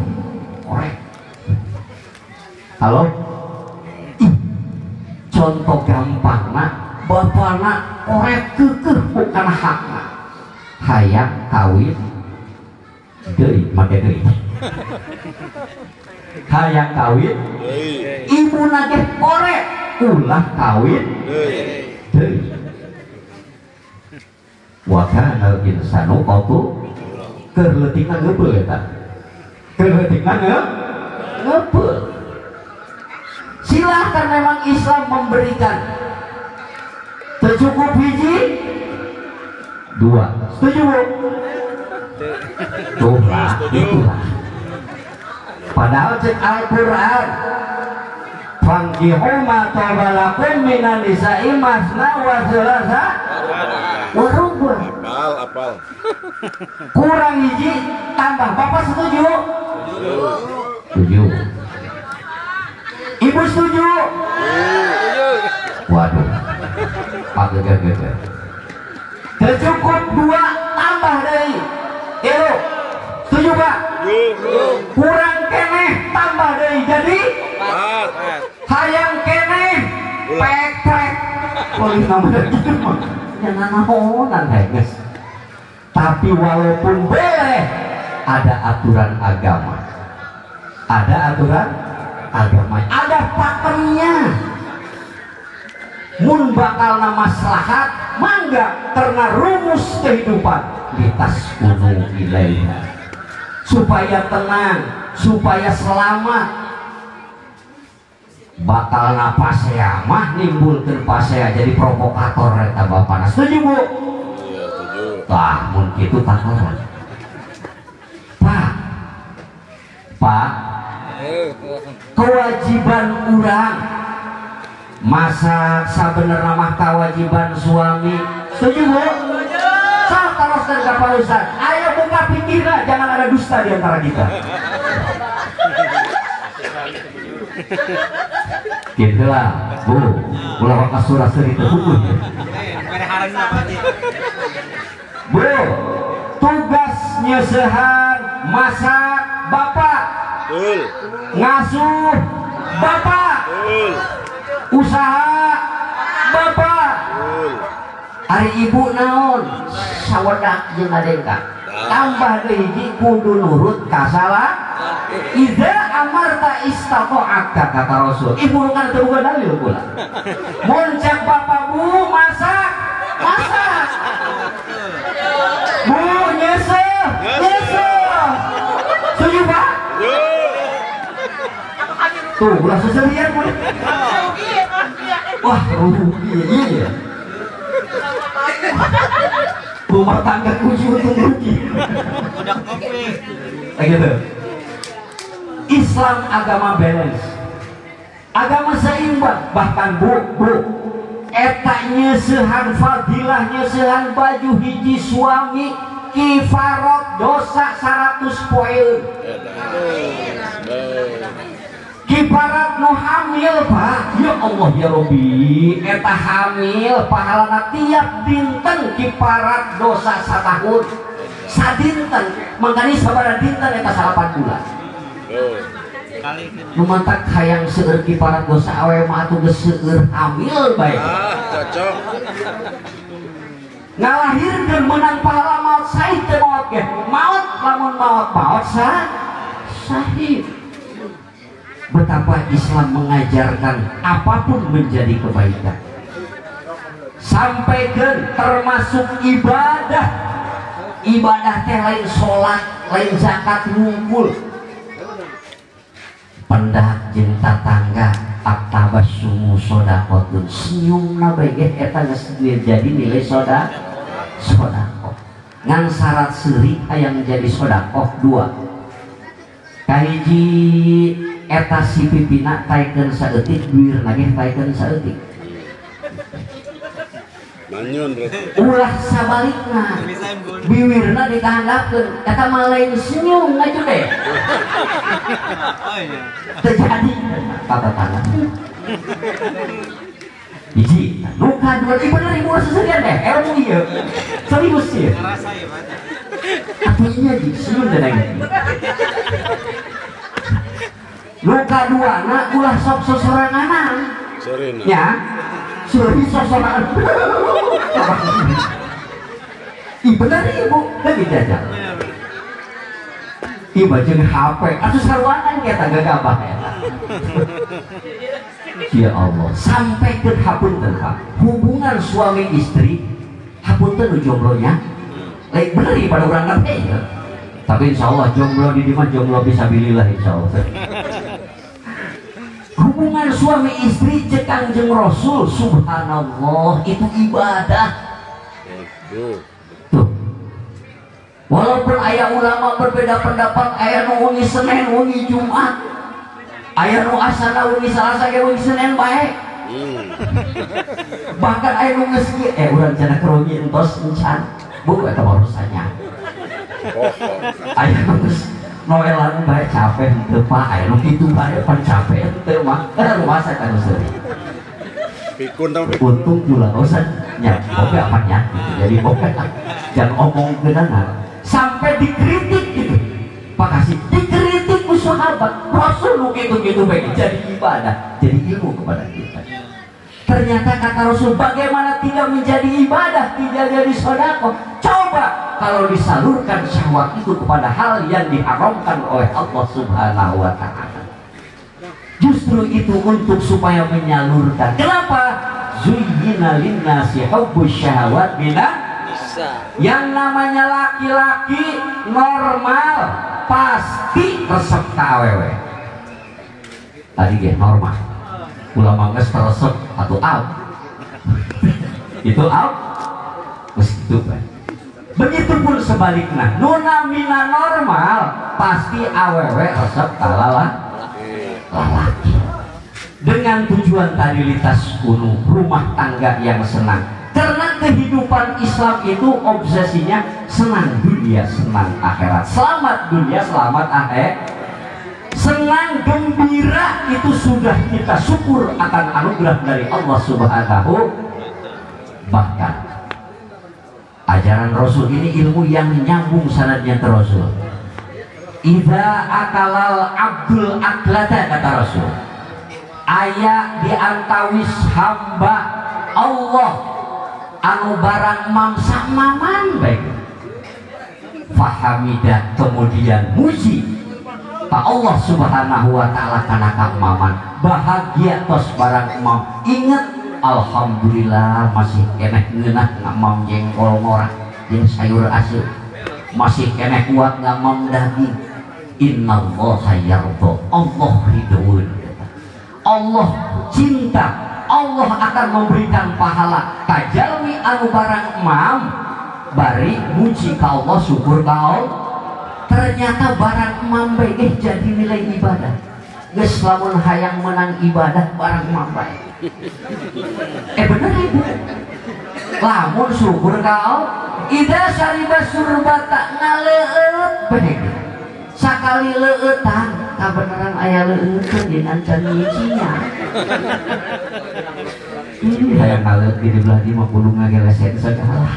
korek. Halo? Ih, contoh gampang nak bapana korek kekeh bukan hakna hayang kawin deui make deui hayang kawin ibu nagih korek ulah kawin deui wa kana insanu qatu keur leutikna ngeupeul eta keur leutikna ngeupeul. Silahkan memang Islam memberikan tercukup hiji dua, setuju bu? Tuh lah, itulah. Padahal cek Al-Quran fankihu ma thaba lakum minan nisa'i masna wa thulatha wa ruba'. Apal. Kurang hiji tambah. Bapak setuju? Setuju. Ibu setuju? Waduh. Pak geger. Tercukup dua tambah deui. Tilu. Setuju Pak? Kurang keneh tambah deui jadi hayang keneh pek-pek. Boleh nambah gitu mah. Ya nanaonan geus. Tapi walaupun boleh ada aturan agama. Ada aturan agama, ada pakemnya. Mun bakal maslahat mangga karena rumus kehidupan litaskunu ilaiha, supaya tenang, supaya selamat. Bakal pasea mah nimbulkeun pasea jadi provokator eta bapana. Setuju bu? Iya, setuju. Tah mun kitu takaran. Pak, Pak, kewajiban urang masak sabenerna mah kewajiban suami. Setuju bu? Sok taroskeun ka Pak Ustad. Ayo buka pikirna, jangan ada dusta di antara kita. Gitulah bu, ulah waka surah seuri teu hukum. Bu, tugas nyeusehan masak bapak, ngasuh bapak, usaha bapak. Ari ibu naon sawedak jeung ngadengka tambah deui hiji kudu nurut ka salah. Iza amarta istata'aka kata Rasul. Ibu kan teu boga dalil pula. Mun cek bapak bu masak, masak. Bu nyeuseuh, nyeuseuh. Setuju Pak? Tuh, ulah seserian bu. Wah, rugi iya. Rumah tangga kunci untung rugi. Udah kopi. Kayak gitu. Islam agama balance, agama seimbang. Bahkan bu, eta nyeusehan fadilah, nyeusehan baju hiji suami kifarot dosa 100 poin. Kifarat nu hamil Pak, ya Allah ya Robi, eta hamil pahalana tiap dinten kifarat dosa satahun, sadinten, mangkani sabaraha dinten eta 8 bulan. Nu mantak hayang seueur kifarat dosa awe mah atuh geus seueur hamil bae. Cocok. Ngalahirkeun meunang pahala maot sahid teu maot ge. Maot lamun maot maot sahid. Betapa Islam mengajarkan apapun menjadi kebaikan. Sampai ke termasuk ibadah. Ibadah teh lain sholat, lain zakat ngumpul. Pendak jeung tatangga at-tabassumu shadaqatun, senyumna bae ge eta geus jadi nilai sedekah. Ngan syarat seuri hayang jadi sedekah dua. Kahiji eta si pipina taekeun saeutik duirna ge taekeun saeutik. Manyun berarti. Ulah sabalikna. Biwirna dikahandapkeun eta mah lain senyum ngaju deh. Terjadi tata tangan. Hiji, nu kadua, ieu bener ibu seserian deh, ilmu ieu. Serius ieu. Ngerasa ieu mah. Atuh ieu di senyum teh neng. Nu kaduana ulah sok sosoranganan. Sorina. Ya. Suri sosorangan. Ih bener ibu, lagi jajal. Ih bajeng HP, atuh saruanan kita gagabah eta. Ya Allah, sampai ke hapunten Pak. Hubungan suami istri hapunten nu jomblonya. Lain bener ieu pada urang ngerti ya. Tapi insya Allah jomblo di mah jomblo fisabilillah insya Allah. Hubungan suami istri cek Kangjeng Rasul, subhanallah itu ibadah. Tuh. Walaupun ayah ulama berbeda pendapat, ayah nu wengi Senin, wengi Jumat, ayah nu asana wengi Salasa ge wengi Senin bae. Bahkan ayah nu geus kieu, urang cenah keur wengi entos encan. Bu eta mah urusannya. Ayah nu geus noelan bae capek henteu Pak, aya nu kitu bae pan capek henteu mah. Rumasa kan seuri. Pikun tau pikun. Untung pula usah nya oke apanya gitu. Jadi oke jangan omong keunana. Sampai dikritik gitu. Pak kasih dikritik ku sahabat. Rasul nu kitu-kitu bae jadi ibadah, jadi ilmu kepada kita. Ternyata kata Rasul, bagaimana tidak menjadi ibadah, tidak jadi sedekah? Coba kalau disalurkan syahwat itu kepada hal yang diharamkan oleh Allah Subhanahu wa Ta'ala. Justru itu untuk supaya menyalurkan. Kenapa? Zuyyina linnasi hubbus syahwat mina. Yang namanya laki-laki normal pasti resep ka awewe. Tadi ge normal. Ulama geus resep atau out. Itu out. Geus kitu bae. Begitupun sebaliknya, nuna mina normal pasti awewe resep ka lalaki. Dengan tujuan tadilitas kuno, rumah tangga yang senang. Karena kehidupan Islam itu obsesinya senang dunia, senang akhirat. Selamat dunia, selamat akhirat. Senang gembira itu sudah kita syukur akan anugerah dari Allah Subhanahu. Bahkan ajaran Rasul ini ilmu yang nyambung sanadnya ke Rasul. Idza akalal abdul aklata, kata Rasul, aya diantawis hamba Allah anu barang mamsa maman baik fahamida, kemudian muji Pak Allah Subhanahu wa Ta'ala kana kamaman, bahagia tos barang mam, inget alhamdulillah masih keneh ngeunah ngamam jengkol ngorah jeung sayur aseup, masih keneh kuat ngamam daging. Innallaha yarda, Allah ridhoun, Allah cinta, Allah akan memberikan pahala kajalmi anu barang mam bari muji ka Allah, syukur ka Allah. Ternyata barang mam bae jadi nilai ibadah. Geus lamun hayang menang ibadah barang mam bae. Bener ibu. Lamun syukur ka Allah, idza syariba surbata ngaleueut bae. Sakali leueutan kabeneran aya leueuteun dina can nyicinya. Hayang ngaleueut di belah di mah kudu ngagelesen segala.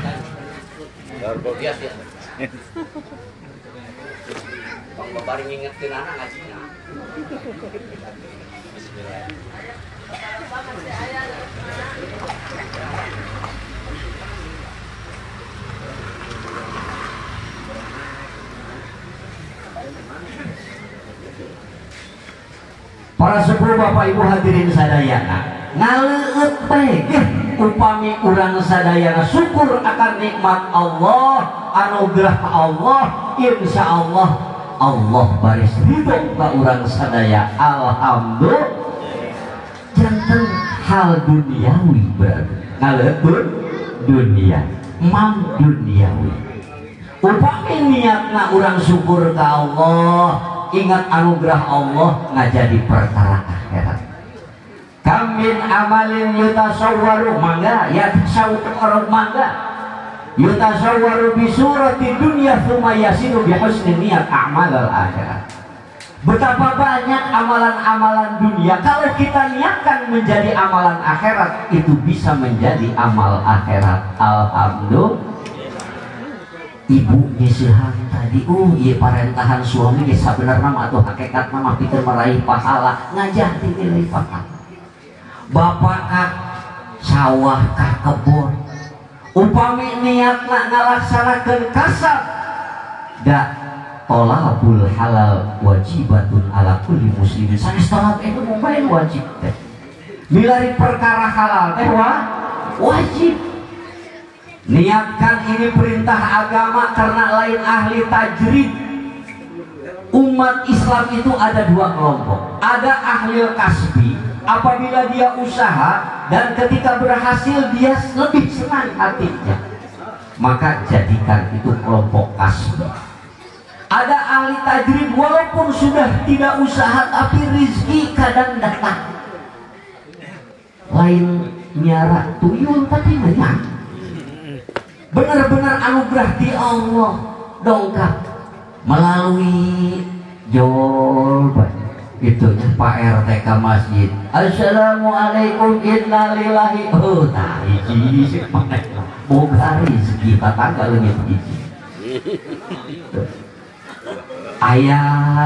Bang babari ngingetin anak ngajinya. Bismillah. Para sepuh bapak ibu hadirin sadayana, ngaleueut bae geh upami urang sadayana syukur akan nikmat Allah, anugerah Allah, insya Allah Allah baris ridho ka urang sadaya. Alhamdulillah. Janten hal duniawi berarti ngaleueut dunia, mam duniawi. Upami niatna urang syukur ka Allah, Ingat anugerah Allah ngajadi perkara akhirat. Kamin amalin yutasawwaru mangga, yatasawwaru mangga, yutasawwaru bisurati dunya tsumma yasiru bihusni niat a'mal al-akhirat. Betapa banyak amalan-amalan dunia kalau kita niatkan menjadi amalan akhirat, itu bisa menjadi amal akhirat. Alhamdulillah. Ibu nyesihan tadi, iya parentahan suami ge sabenerna mah atuh hakikatna mah pikeun meraih pahala, ngajah ti nilai pahala. Bapak kah sawah kah kebon, upami niatna ngalaksanakeun kasab, da tolabul halal wajibatun ala kulli muslimin. Sanes tolab itu mungkin wajib teh. Milari perkara halal teh wajib. Niatkan ini perintah agama karena lain ahli tajrid. Umat Islam itu ada dua kelompok. Ada ahli kasbi, apabila dia usaha dan ketika berhasil dia lebih senang hatinya, maka jadikan itu kelompok kasbi. Ada ahli tajrid walaupun sudah tidak usaha tapi rizki kadang datang. Lain nyara tuyul tapi banyak. Benar-benar anugerah di Allah dongkap melalui jol itu Pak RT ke masjid. Assalamualaikum innalillahi. Oh tah hiji boga rezeki tetangga leungit hiji. Aya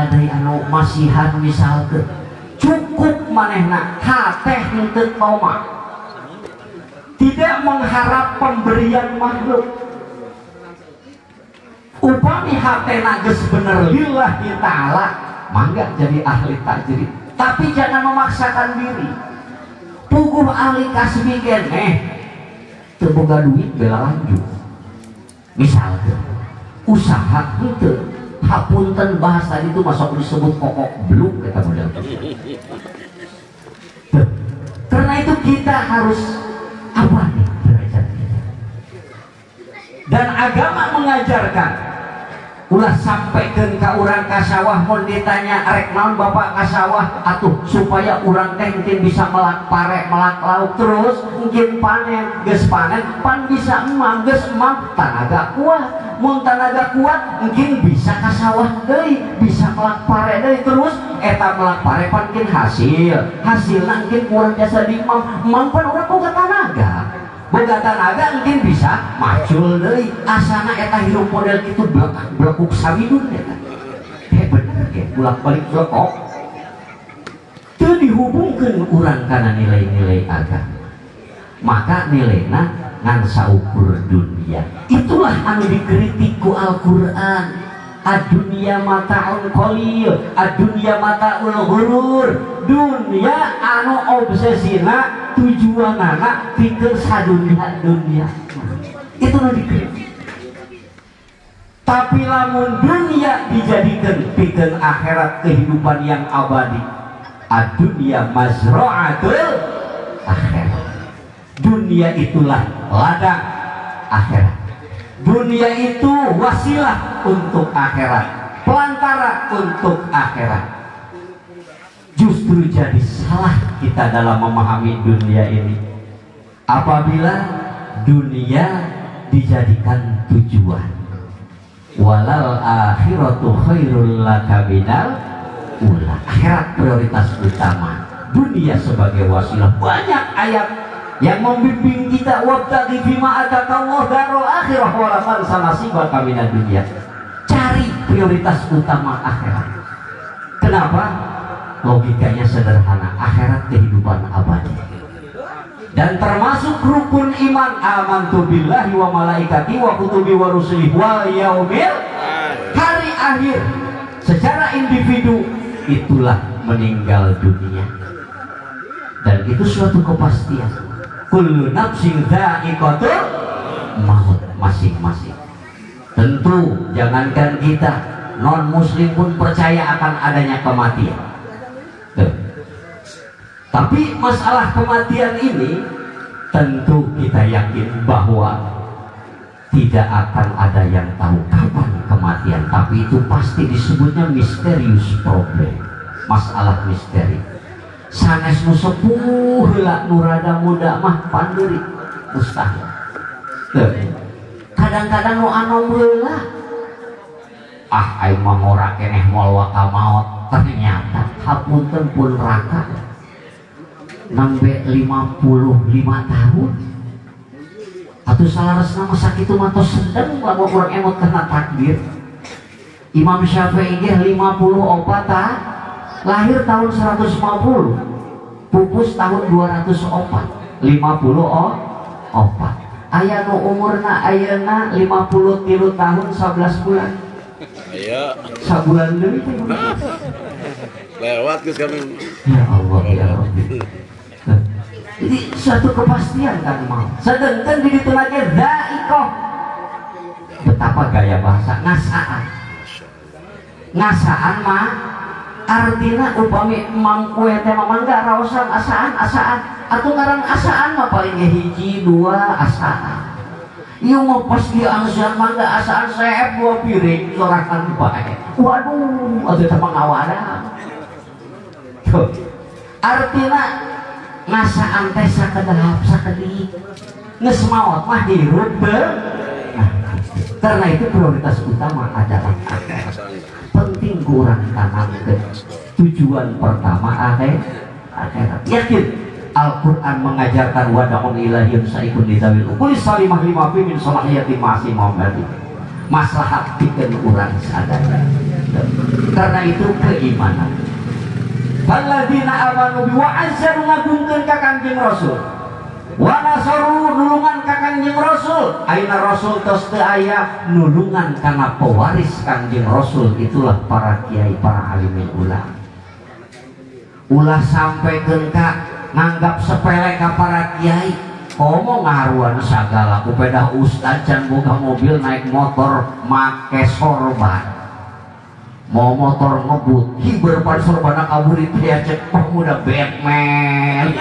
deui anu masihan misalkeun cukup manehna hateh henteu toma. Tidak mengharap pemberian makhluk. Upami hatena geus bener lillahi ta'ala, mangga jadi ahli tajrid. Tapi jangan memaksakan diri. Puguh ahli kasbi keneh teu boga duit bela lanjut. Misalkeun usaha henteu, hapunten bahasa itu masuk disebut kokok beluk kita model. Karena itu kita harus apa nih derajat kita. Dan agama mengajarkan ulah sampai ka urang ka sawah mun ditanya rek naon bapak ka sawah atuh supaya urang teh mungkin bisa melak pare melak lauk terus mungkin panen geus panen pan bisa emang geus emang tanaga kuat mun tanaga kuat mungkin bisa ka sawah deui bisa melak pare deui terus eta melak pare pan mungkin hasil hasilna mungkin kurang jasa di emang emang pan urang boga tanaga mungkin bisa macul deui asana eta hirup model kitu blekuk samidun eta bener ge bolak-balik blekok teu dihubungkeun urang kana nilai-nilai agama maka nilaina ngan saukur dunia. Itulah anu dikritik ku Al-Qur'an. Ad-dunya mata'un qalil, ad-dunya mata'ul ghurur. Dunia anu obsesina tujuanana pikeun sadunia dunia. Itu nu dikritik. Tapi lamun dunia dijadikan pikeun akhirat kehidupan yang abadi, ad-dunya mazra'atul akhirat. Dunia itulah ladang akhirat. Dunia itu wasilah untuk akhirat, pelantara untuk akhirat. Justru jadi salah kita dalam memahami dunia ini apabila dunia dijadikan tujuan. Walal akhiratu khairul laka minal ula. Akhirat prioritas utama, dunia sebagai wasilah. Banyak ayat yang membimbing kita, wabtaghi fima atakallahu darul akhirah wala tansa nasibaka minad dunya. Cari prioritas utama akhirat. Kenapa? Logikanya sederhana, akhirat kehidupan abadi. Dan termasuk rukun iman, amantu billahi wa malaikati wa kutubi wa rusulihi wal yaumil, hari akhir. Secara individu itulah meninggal dunia. Dan itu suatu kepastian. Kullu nafsin dha'iqatul maut, masing-masing. Tentu jangankan kita, non muslim pun percaya akan adanya kematian. Tuh. Tapi masalah kematian ini tentu kita yakin bahwa Tidak akan ada yang tahu kapan kematian, tapi itu pasti disebutnya misterius problem, masalah misteri. Sanes nu sepuh heula nu rada muda mah panderi mustahil. Kadang-kadang nu anom heula, ah aing mah ngora keneh moal waka maot, ternyata hapunten pun raka nembe 55 tahun. Atuh salaresna mah sakitu mah tos sedeng lamun urang emot kana takdir. Imam Syafi'i ge 54 ta, lahir tahun 150, pupus tahun 204, 54. Aya nu umurna ayeuna 53 tahun 11 bulan. Aya. Sabulan deui teh. Lewat geus kami. Ya Allah ya Rabbi. Jadi suatu kepastian kan mau. Sedangkan di ditu lagi dha'iqah. Betapa gaya bahasa ngasaan. Ngasaan mah artinya upami emam kue teh mah mangga raosan asaan asaan atuh ngaran asaan mah paling ge hiji dua asaan. Ieu mah pas diangsuan mangga asaan seep dua piring sorangan bae. Waduh, atuh teh mah ngawadah. Tuh. Artinya ngasaan teh sakedap sakedik geus maot mah hirup. Nah, karena itu prioritas utama adalah akhirat. Penting kurang tanamkeun tujuan pertama akhirat. Yakin Al-Quran mengajarkan wada'un ilahiyun saikun lidawil ukuli salimah lima fi min solahiyati masih Muhammad. Maslahat pikeun urang sadaya. Karena itu keimanan. Alladzina amanu bi wa azzaru ngagungkeun ka Kangjeng Rasul. Wa nasaru nulungan ka Kangjeng Rasul. Ayeuna Rasul tos teu aya nulungan kana pewaris Kangjeng Rasul, itulah para kiai, para alimin ulama. Ulah sampaikeun ka nganggap sepele ka para kiai. Komo ngaruan sagala ku pedah ustad can boga mobil naik motor make sorban. Mau motor ngebut, hiber pada sorbana kabur itu ya cek pemuda Batman.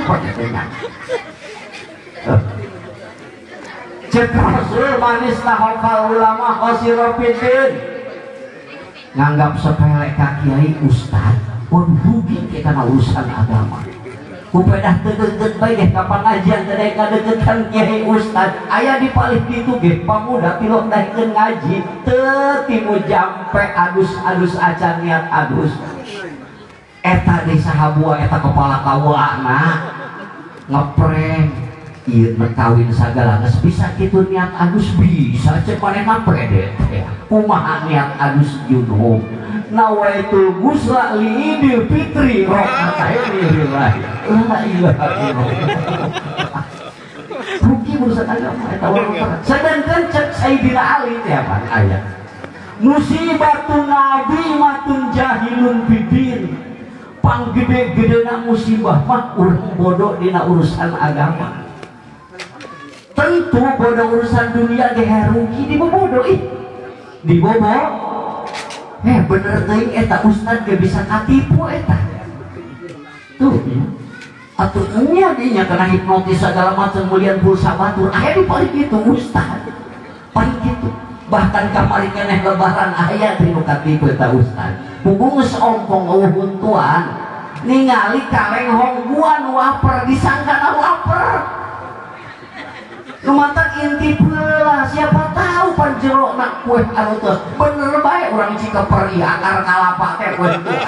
Pakai cek Rasul manis tahokal ulama khosiro fitin. Nganggap sepele ka kiai ustad, waduh rugi kita karena urusan agama. Kupedah teu deukeut bae geh ka pangajian teu daek kadeukeutkan kiai ustad. Aya di palih kitu geh pamuda tilok daekeun ngaji teu timu jampe adus-adus acan niat adus. Eta deui saha buah eta kepala kawana ngeprank ieu mah kawin sagala geus bisa kitu niat adus bisa cek manehna pede teh. Kumaha niat adus junub? Nawaitul ghusla li idil fitri rakaataini lillahi la ilaha illallah. Rugi urusan agama eta urang. Sedangkan cek Sayyidina Ali teh apa aya musibatun azimatun jahilun bidin. Panggede-gedena musibah mah urang bodoh dina urusan agama. Tentu bodoh urusan dunia ge rugi dibobodo ih. Dibobo. Bener teuing eta ustad ge bisa katipu eta. Tuh ya. Atuh nya dinya kena hipnotis segala macam mulian pulsa batur. Aya di paling kitu ustad. Paling kitu. Bahkan kamari keneh lebaran aya teh nu katipu eta ustad. Pugu geus ompong eueuh huntuan. Ningali kaleng hongguan waper disangkana waper. Lumatak inti pula siapa tahu panjero nak kue anu tos bener bae urang Cikeper ieu akar kalapa teh kue teh.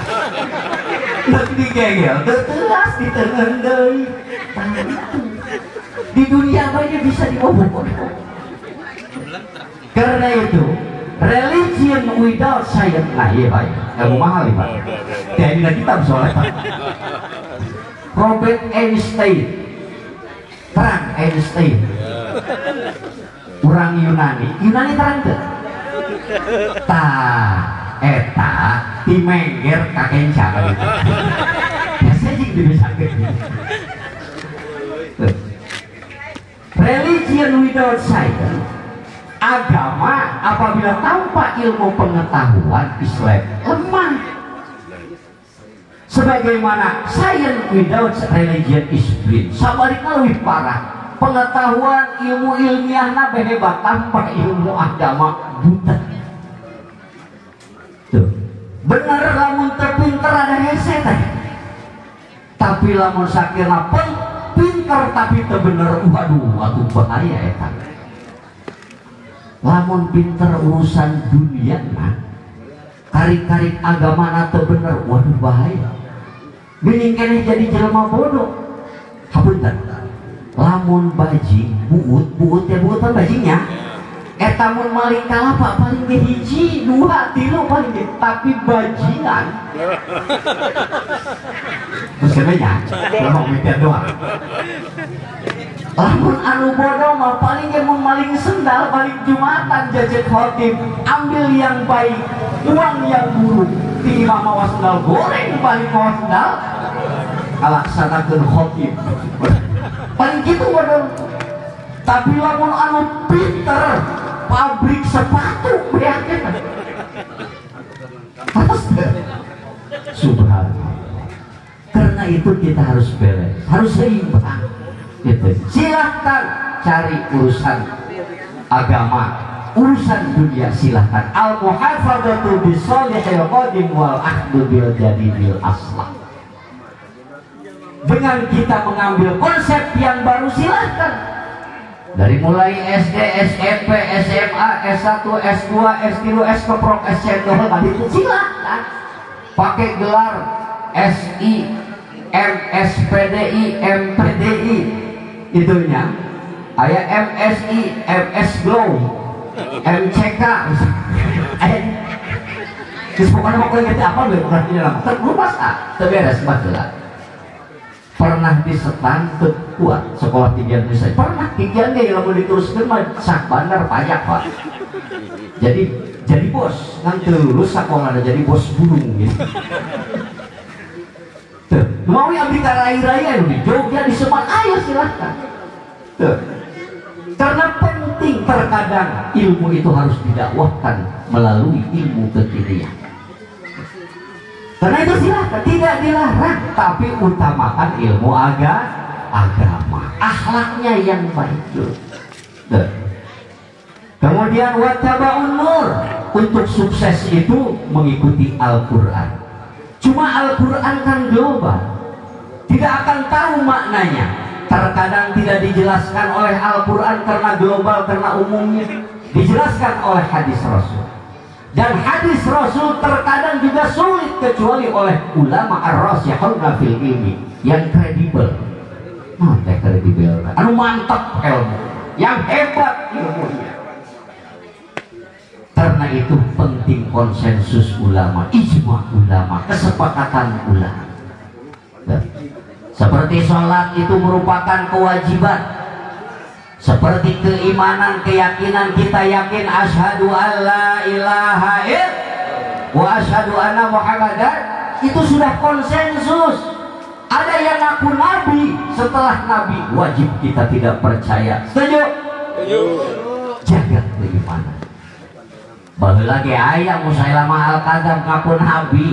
Deuk digegel teu teuas diteungeun deui. Di dunia bae bisa diboboh. Karena itu religion without science nah iya Pak, ilmu mahal nih Pak. Teh dina kitab soalnya Pak. Robert Einstein. Terang Einstein. Urang Yunani, Yunani terang teu? Tah, eta timengger ka kenca gitu. Biasa jeung dibesakeun. Religion without science, agama apabila tanpa ilmu pengetahuan Islam lemah. Sebagaimana science without religion is blind. Sabaliknya lebih parah. pengetahuan ilmu ilmiahna hebat, tanpa ilmu agama buta. Tuh. Bener lamun terpinter ada hese teh. Tapi lamun sakirna pinter tapi teu bener, waduh atuh bahaya eta. Lamun pinter urusan dunia mah karik-karik agama teu bener, waduh bahaya. Geuning keneh jadi jelema bodoh. Hapunten. Lamun bajing buut, buut ya buut kan bajingnya. Eta mun maling kalapa paling ge hiji, dua, tilu paling ge, tapi bajingan. Terus kemenya, ngomong mikir doang. Lamun anu bodoh mah paling ge mun maling sendal, paling jumatan jajet khotib, ambil yang baik, uang yang buruk. Ti imah mawa sendal goreng, paling mawa sendal ngalaksanakeun khotib. Paling gitu bodoh. Tapi lamun anu pinter, pabrik sepatu beaknya. Subhanallah. Karena itu kita harus beres, harus seimbang. Gitu. Silahkan cari urusan agama, urusan dunia silahkan. Al muhafadzatu bisolihil qadim wal ahdu bil jadidil aslah. Dengan kita mengambil konsep yang baru silahkan. Dari mulai SD, SMP, SMA, S1, S2, S3, S keprok, S cendol tadi itu silahkan. Pakai gelar SI, MSPDI, MPDI itunya. Aya MSI, MS Glow, MCK. Terus pokoknya mau ngerti apa belum ngerti dalam. Terlupas ah, terberes baheula. Pernah disetan kuat sekolah tinggi Indonesia. Pernah tinggian ge lamun diteruskeun mah sak bandar pajak pak. Jadi bos, ngan teu lulus sekolah ada jadi bos burung gitu. Tuh, mau abdi ka rai-rai di Jogja di Semarang, ayo silahkan. Tuh. Karena penting terkadang ilmu itu harus didakwahkan melalui ilmu kekinian. Karena itu silahkan, tidak dilarang, tapi utamakan ilmu agama, akhlaknya yang baik dulu. Kemudian wattaba'un nur, untuk sukses itu mengikuti Al-Quran. Cuma Al-Quran kan global, tidak akan tahu maknanya. Terkadang tidak dijelaskan oleh Al-Quran karena global, karena umumnya. Dijelaskan oleh hadis Rasul. Dan hadis Rasul terkadang juga sulit kecuali oleh ulama ar-rasikhuna fil ilmi yang kredibel. Nah, kredibel. Anu mantap ilmu, yang hebat ilmunya. Karena itu penting konsensus ulama, ijma ulama, kesepakatan ulama. Seperti sholat itu merupakan kewajiban. Seperti keimanan, keyakinan kita yakin asyhadu alla ilaha illallah wa asyhadu anna Muhammadan, itu sudah konsensus. Ada yang ngaku nabi setelah nabi, wajib kita tidak percaya. Setuju? Setuju. Jaga keimanan. Baheula ge aya Musailamah al-Kadzab ngaku nabi,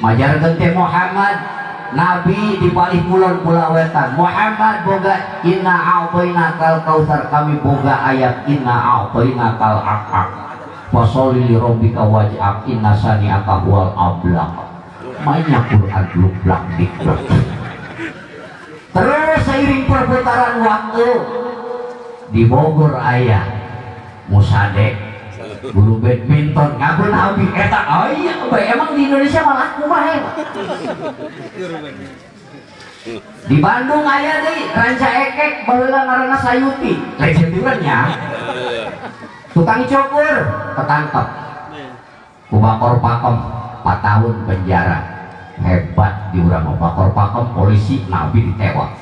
majarkeun teh Muhammad nabi di palih kulon pula wetan. Muhammad boga inna a'tainakal kautsar, kami boga ayat inna a'tainakal aqaq. Fasholli li rabbika waj'al inna sani'aka huwal ablaq. Mainnya Quran lublak diklak. Terus seiring perputaran waktu di Bogor aya Musadek guru badminton ngaku nabi eta aya bae, emang di Indonesia malah kumaha eta. Di Bandung aya deui Ranca Ekek baheula ngaranna Sayuti, legenduran nya. Tukang cukur ketangkep ku Bakor Pakem 4 tahun penjara. Hebat di urang mah Bakor Pakem polisi nabi ditewak.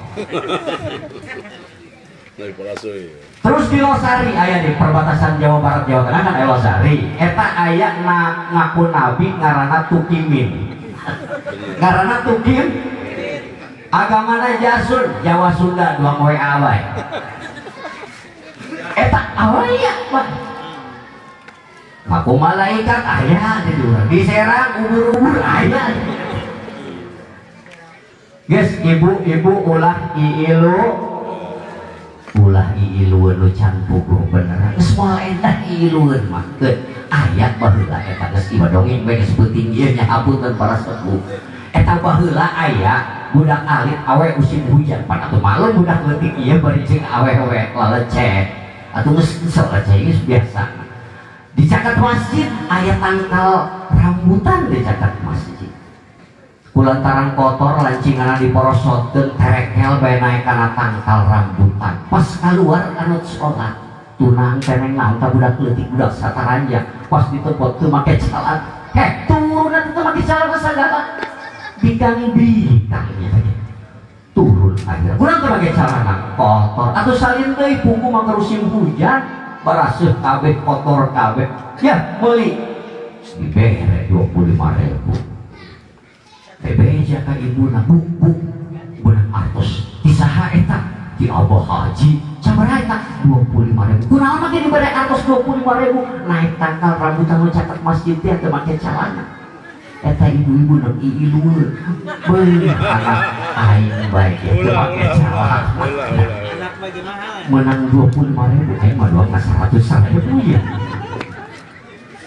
Terus di Losari aya di perbatasan Jawa Barat Jawa Tengah kan aya Losari. Eta aya ngaku nabi ngaranna Tukimin. Ngaranna Tukim agamana Jasun, Jawa Sunda dua WA wae. Eta aya mah. Ngaku malaikat aya di urang. Di Serang ubur-ubur aya. Guys, ibu-ibu ulah iilu Ulah iilueun nu can puguh bener. Geus moal endah iilueun mah. Aya baheula eta geus ieu dongeng bae geus peuting ieu nya hapunten para sepuh. Eta baheula aya budak alit awe musim hujan pan atuh malum budak leutik ieu bari jeung awewe lalecet. Atuh geus lecet geus biasa. Di caket masjid aya tangkal rambutan di caket masjid. Kulantaran kotor lancinganna diporosotkeun terekel bae naek kana tangkal rambutan. Pas kaluar kanut salat, tunang teneng naon ta budak leutik budak sataranjang pas ditepot teu make calana. Heh, turun atuh teu make calana sagala. Bikang-bikang nya turun akhirnya. Kurang teu make calana kotor. Atuh salin deui pungku mah musim hujan baraseuh kabeh kotor kabeh. Ya, meuli dibere 25.000. Bebeja ka ibuna buk beunang artos ti saha eta ti Abah Haji sabaraha eta 25.000 kunaon make dibere artos 25.000 naik tangkal rambutan nu caket masjid teh teu make calana eta ibu-ibu nu iilueun beuh anak aing bae teu make calana anak bagi mahal menang 25.000 aing mah doang 100.000 ya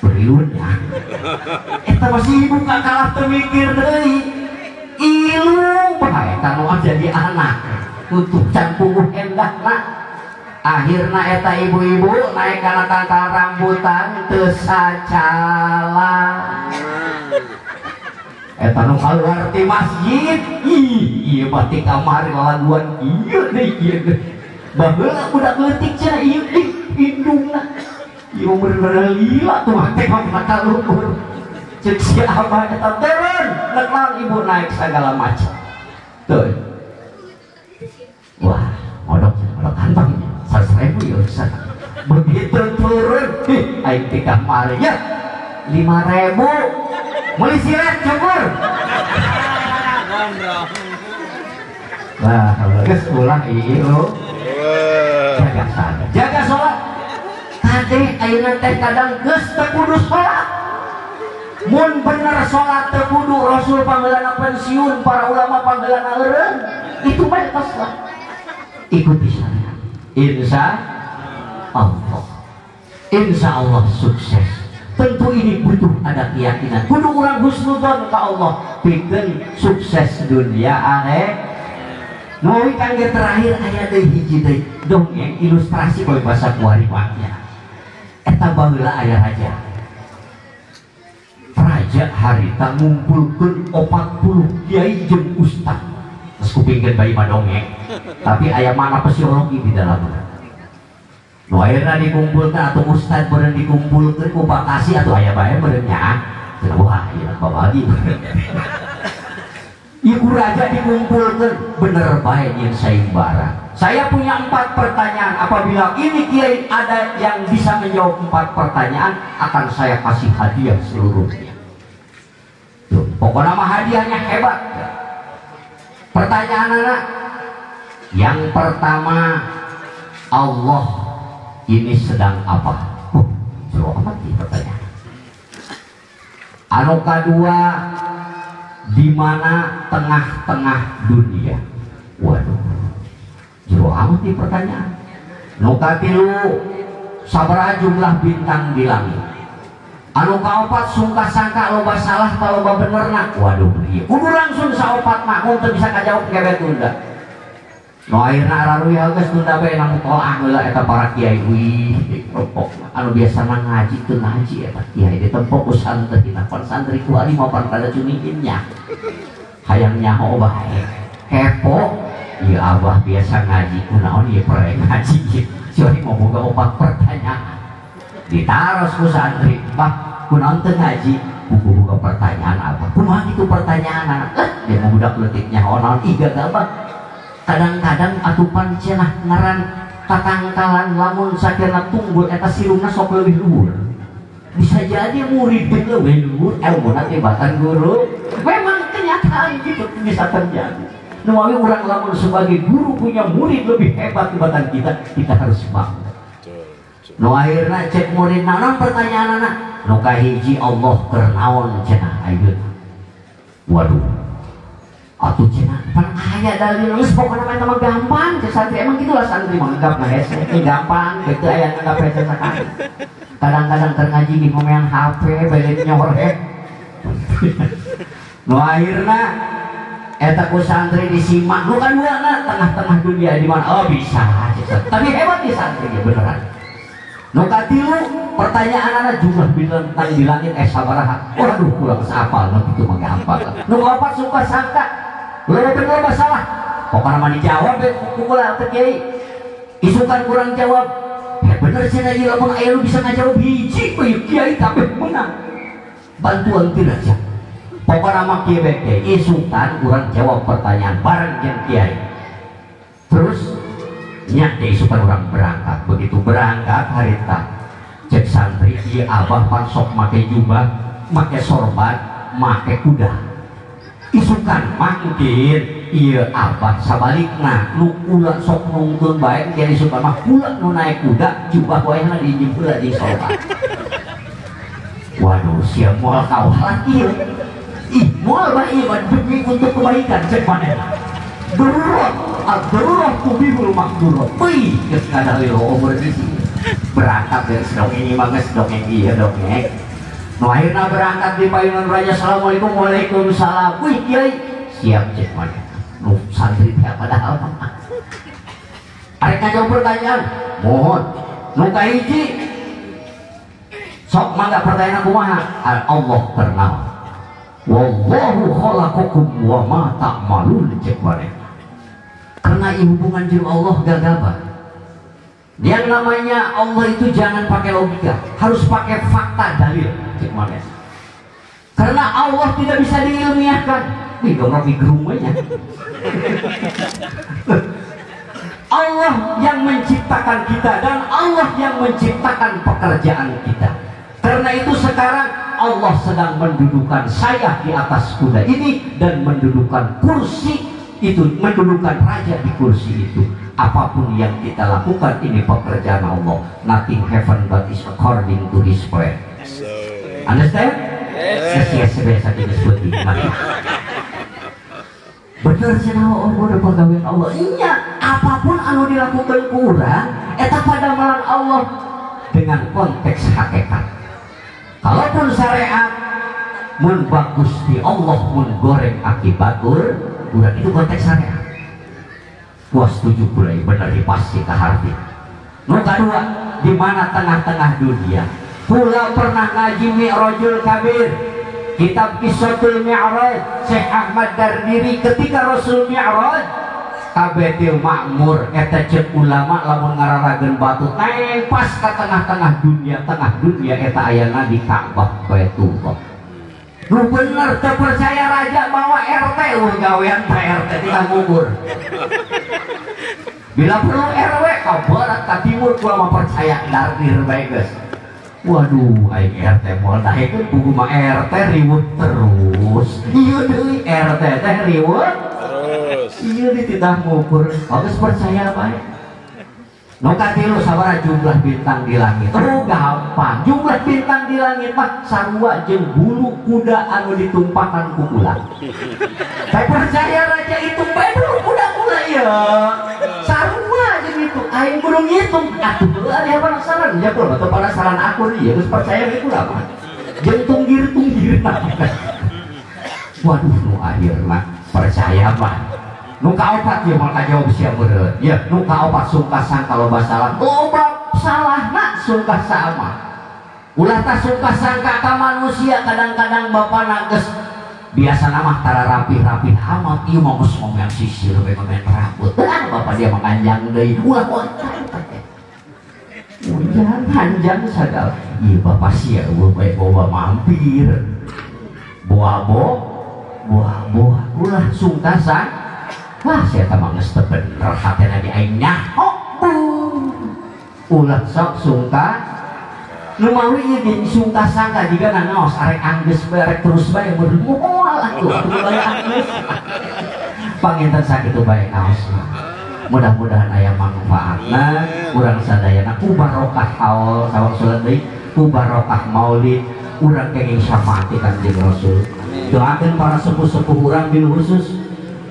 beriun ya eta masih ibu kalah teu mikir deui ilu bae eta nu jadi anak untuk can puguh endahna akhirna eta ibu-ibu naik kana tangkal rambutan teu sacala eta nu kaluar ti masjid ih ieu mah ti kamari lalaguan ieu deui ieu baheula budak leutik cenah ieu deui indungna ieu bener-bener lila tuh mah teh mah kaluhur cek si abah eta turun rek naon ibu naik segala macam tuh wah modok modok kantong 100.000 ya usah begitu turun ih aing ti kamari ya 5.000 meuli silet cukur wah kalau geus ulah ieu jaga sadar jaga sholat kade ayeuna teh kadang geus teu kudu sholat mun bener sholat teu kudu rasul panggeulana pensiun para ulama panggeulana eureun itu bae tos lah ikuti syariat insya Allah insya Allah sukses. Tentu ini butuh ada keyakinan kudu urang husnudzon ka Allah pikeun sukses dunia akhir. Nuwi kangge terakhir aya deui hiji deui dongeng ilustrasi bae basa kuari mah eta baheula aya raja. Raja harita ngumpulkeun 40 kiai jeung ustad. Geus kupingkeun bae mah dongeng, tapi aya mana psikologi di dalamna. Nu ayeuna dikumpulkeun atuh ustad beureun dikumpulkeun ku pakasi atuh aya bae beureun nya. Cenah wah ieu babagi. Ibu raja dikumpulkan bener bae yang sayembara. Saya punya 4 pertanyaan. Apabila ini kiai ada yang bisa menjawab 4 pertanyaan, akan saya kasih hadiah seluruhnya. Tuh, pokoknya mah hadiahnya hebat. Pertanyaan anak, yang pertama, Allah ini sedang apa? Jauh amat nih pertanyaan. Anu kedua, di mana tengah-tengah dunia? Waduh, jero amat nih pertanyaan. Nu katilu, sabaraha jumlah bintang di langit? Anu kaopat, sungka sangka loba salah ta loba benerna? Waduh, ieu kudu langsung saopat mah mun teu bisa kajawab gawe tunda. Nu akhirna araruya geus tunda bae nang mutolaah heula eta para kiai wih ropok. Anu biasana ngaji teu ngaji eta kiai ditempok ku santri pan santri ku ari mah pan rada cunihin nya. Hayang nyaho bae. Kepo, ieu abah biasa ngaji kunaon ieu pere ngaji ieu. Si ari mau boga 4 pertanyaan. Ditaros ku santri, bah kunaon teu ngaji? Buku boga pertanyaan apa? Kumaha kitu pertanyaan? Dia mau budak leutik nyaho naon ih gagal bah. Kadang-kadang atupan cenah ngaran tatangkalan lamun sakirna tunggul eta sirungna sok leuwih luhur. Bisa jadi murid teh leuwih luhur elmuna tibatan guru. Memang kenyataan gitu bisa terjadi. Nu mawi urang lamun sebagai guru punya murid lebih hebat tibatan kita, kita harus bangga. Nu akhirna cek murid naon pertanyaanana? Nu kahiji Allah keur naon cenah ayeuna. Waduh. Atuh cenah pan aya dalil geus pokona mah eta mah gampang cek santri emang gitulah santri mah nganggap mah hese gampang kitu aya nganggap hese sakali. Kadang-kadang keur ngaji ge ngomean HP bade nyorek. Nu akhirna eta ku santri disimak nu kan duana tengah-tengah dunia di mana oh bisa cek tapi hebat di santri ge beneran. Nu katilu pertanyaanana jumlah bintang di langit sabaraha. Waduh kurang apal nu kitu mah gampang. Nu kaopat suka sangka leuwih bener masalah. Pokona mah dijawab we ku kula teh kiai. Isukan kurang jawab. Bener cenah ieu lamun aya nu bisa ngajawab hiji we kiai kabeh menang. Bantuan ti raja. Pokona mah kieu we kiai isukan urang jawab pertanyaan bareng jeung kiai. Terus nya isukan orang berangkat. Begitu berangkat harita cek santri ieu abah pan sok make jubah, make sorban, make kuda. Isukan mangkin ieu abah sabalikna nu kula sok nungtun bae kieu isukan mah kula nu naik kuda, jubah waehna diinjem heula jeung sorban. Waduh sia moal kawalan ieu. Ih moal bae ieu demi untuk kebaikan cek manehna. Darurat, ad-darurat tubihul makdurat. Wih, geus ngadalil umur sisi. Berangkat geus dongeng mah geus dongeng ieu dongeng. Nu akhirna berangkat di payunan raja. Assalamualaikum waalaikumsalam. Wih kiai, siap cek maneh. Nu santri teh padahal mah. Arek ngajawab pertanyaan, mohon. Nu kahiji sok mangga pertanyaan kumaha? Allah ternaon. Wallahu khalaqakum wa ma ta'malun cek maneh. Karena hubungan jeung Allah gagabah. Yang namanya Allah itu jangan pakai logika, harus pakai fakta dalil cek maneh. Karena Allah tidak bisa diilmiahkan. Wih, dong rogi gerumenya. Allah yang menciptakan kita dan Allah yang menciptakan pekerjaan kita. Karena itu sekarang Allah sedang mendudukan saya di atas kuda ini dan mendudukan kursi itu, mendudukan raja di kursi itu. Apapun yang kita lakukan ini pekerjaan Allah. Nothing happen but is according to his plan. Understand? Yes. Biasa disebut iman. Bener cenah Allah pegawai Allah. Iya, apapun anu dilakukan kurang eta padamalan Allah dengan konteks hakikat. Kalaupun syariat mun bagus di Allah mun goreng akibat urang itu konteks syariat. Puas setuju pula bener pasti ke hati. Nu kadua di mana tengah-tengah dunia. Pula pernah ngaji Mi'rajul Kabir, kitab Qissatul Mi'raj Syekh Ahmad Dardiri ketika Rasul Mi'raj ka Baitul Ma'mur eta ceuk ulama lamun ngararageun batu teng pas ka tengah-tengah dunia, tengah dunia eta ayana di Ka'bah Baitullah. Nu bener teu percaya raja bawa RT eueuh gawean ka RT tinggal ngukur. Bila perlu RW ka barat ka timur kula mah percaya dardir bae geus. Waduh aing RT moal daekeun buku mah RT riweuh terus. Ieu deui RT teh riweuh terus. Ieu dititah ngukur. Geus percaya bae. Nu katilu sabaraha jumlah bintang di langit? Oh gampang. Jumlah bintang di langit mah sarua jeung bulu kuda anu ditumpakan ku kula. Saya percaya raja itu bae bulu kuda kula ieu. Sarua jeung itu aing kudu ngitung. Atuh heueuh ari penasaran ya kula teu penasaran akur ieu geus percaya we kula mah. Jeung tunggir-tunggirna. Waduh nu akhirna percaya mah. Nu kaopat ieu moal kajawab sia meureun. Ya, nu kaopat sungkah sangka loba salah. Loba salahna sungkah sama. Ulah tah sungkah sangka ka manusia kadang-kadang bapana geus biasana mah tara rapih-rapih amat ieu mah geus ngomean sisir we ngomean rambut. Teu bapak dia mah kanjang deui. Ulah teh. Ujan panjang sagala. Ieu bapak sia eueuh bae bawa mampir. Boa-bo, boa-boa ulah sungkah sangka. Wah, saya mah geus teu bener hatena di aing nyaho. Ulah sok sungka. Nu mawi ieu ge sungka sangka jiga nanaos arek anggeus bae arek terus bae mun moal atuh bae anggeus. Panginten sakitu bae naosna. Mudah-mudahan aya manfaatna urang sadayana ku barokah haul sawang sulat deui ku barokah maulid urang kenging syafaat Kanjeng Rasul. Doakeun para sepuh-sepuh urang bil khusus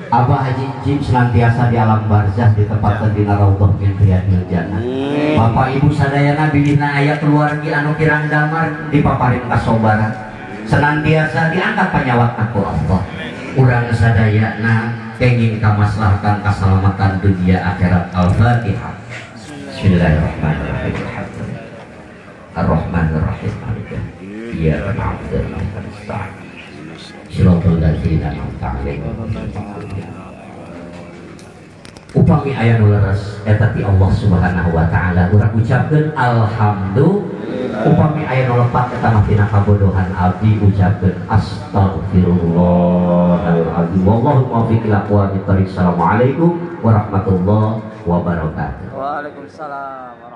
Abah Haji Jim senantiasa di alam barzah ditempatkan di raudhah min riyadil jannah. Bapak Ibu sadayana bilihna aya keluargi anu kirang damar dipaparin kasobaran. Senantiasa diangkat panyawat ku Allah. Urang sadayana kenging kamaslahatan kasalamatan dunia akhirat. Al-Fatihah. Bismillahirrahmanirrahim. Ar-Rahmanirrahim. Iyyaka na'budu wa iyyaka nasta'in. Shiratal ladzina an'amta 'alaihim. Upami aya nu leres eta ti Allah Subhanahu wa taala urang ucapkeun alhamdulillah. Upami aya nu lepat eta mah tina kabodohan abdi ucapkeun astagfirullahalazim. Wallahu muwaffiq ila aqwamit thoriq. Assalamualaikum warahmatullahi wabarakatuh. Waalaikumsalam.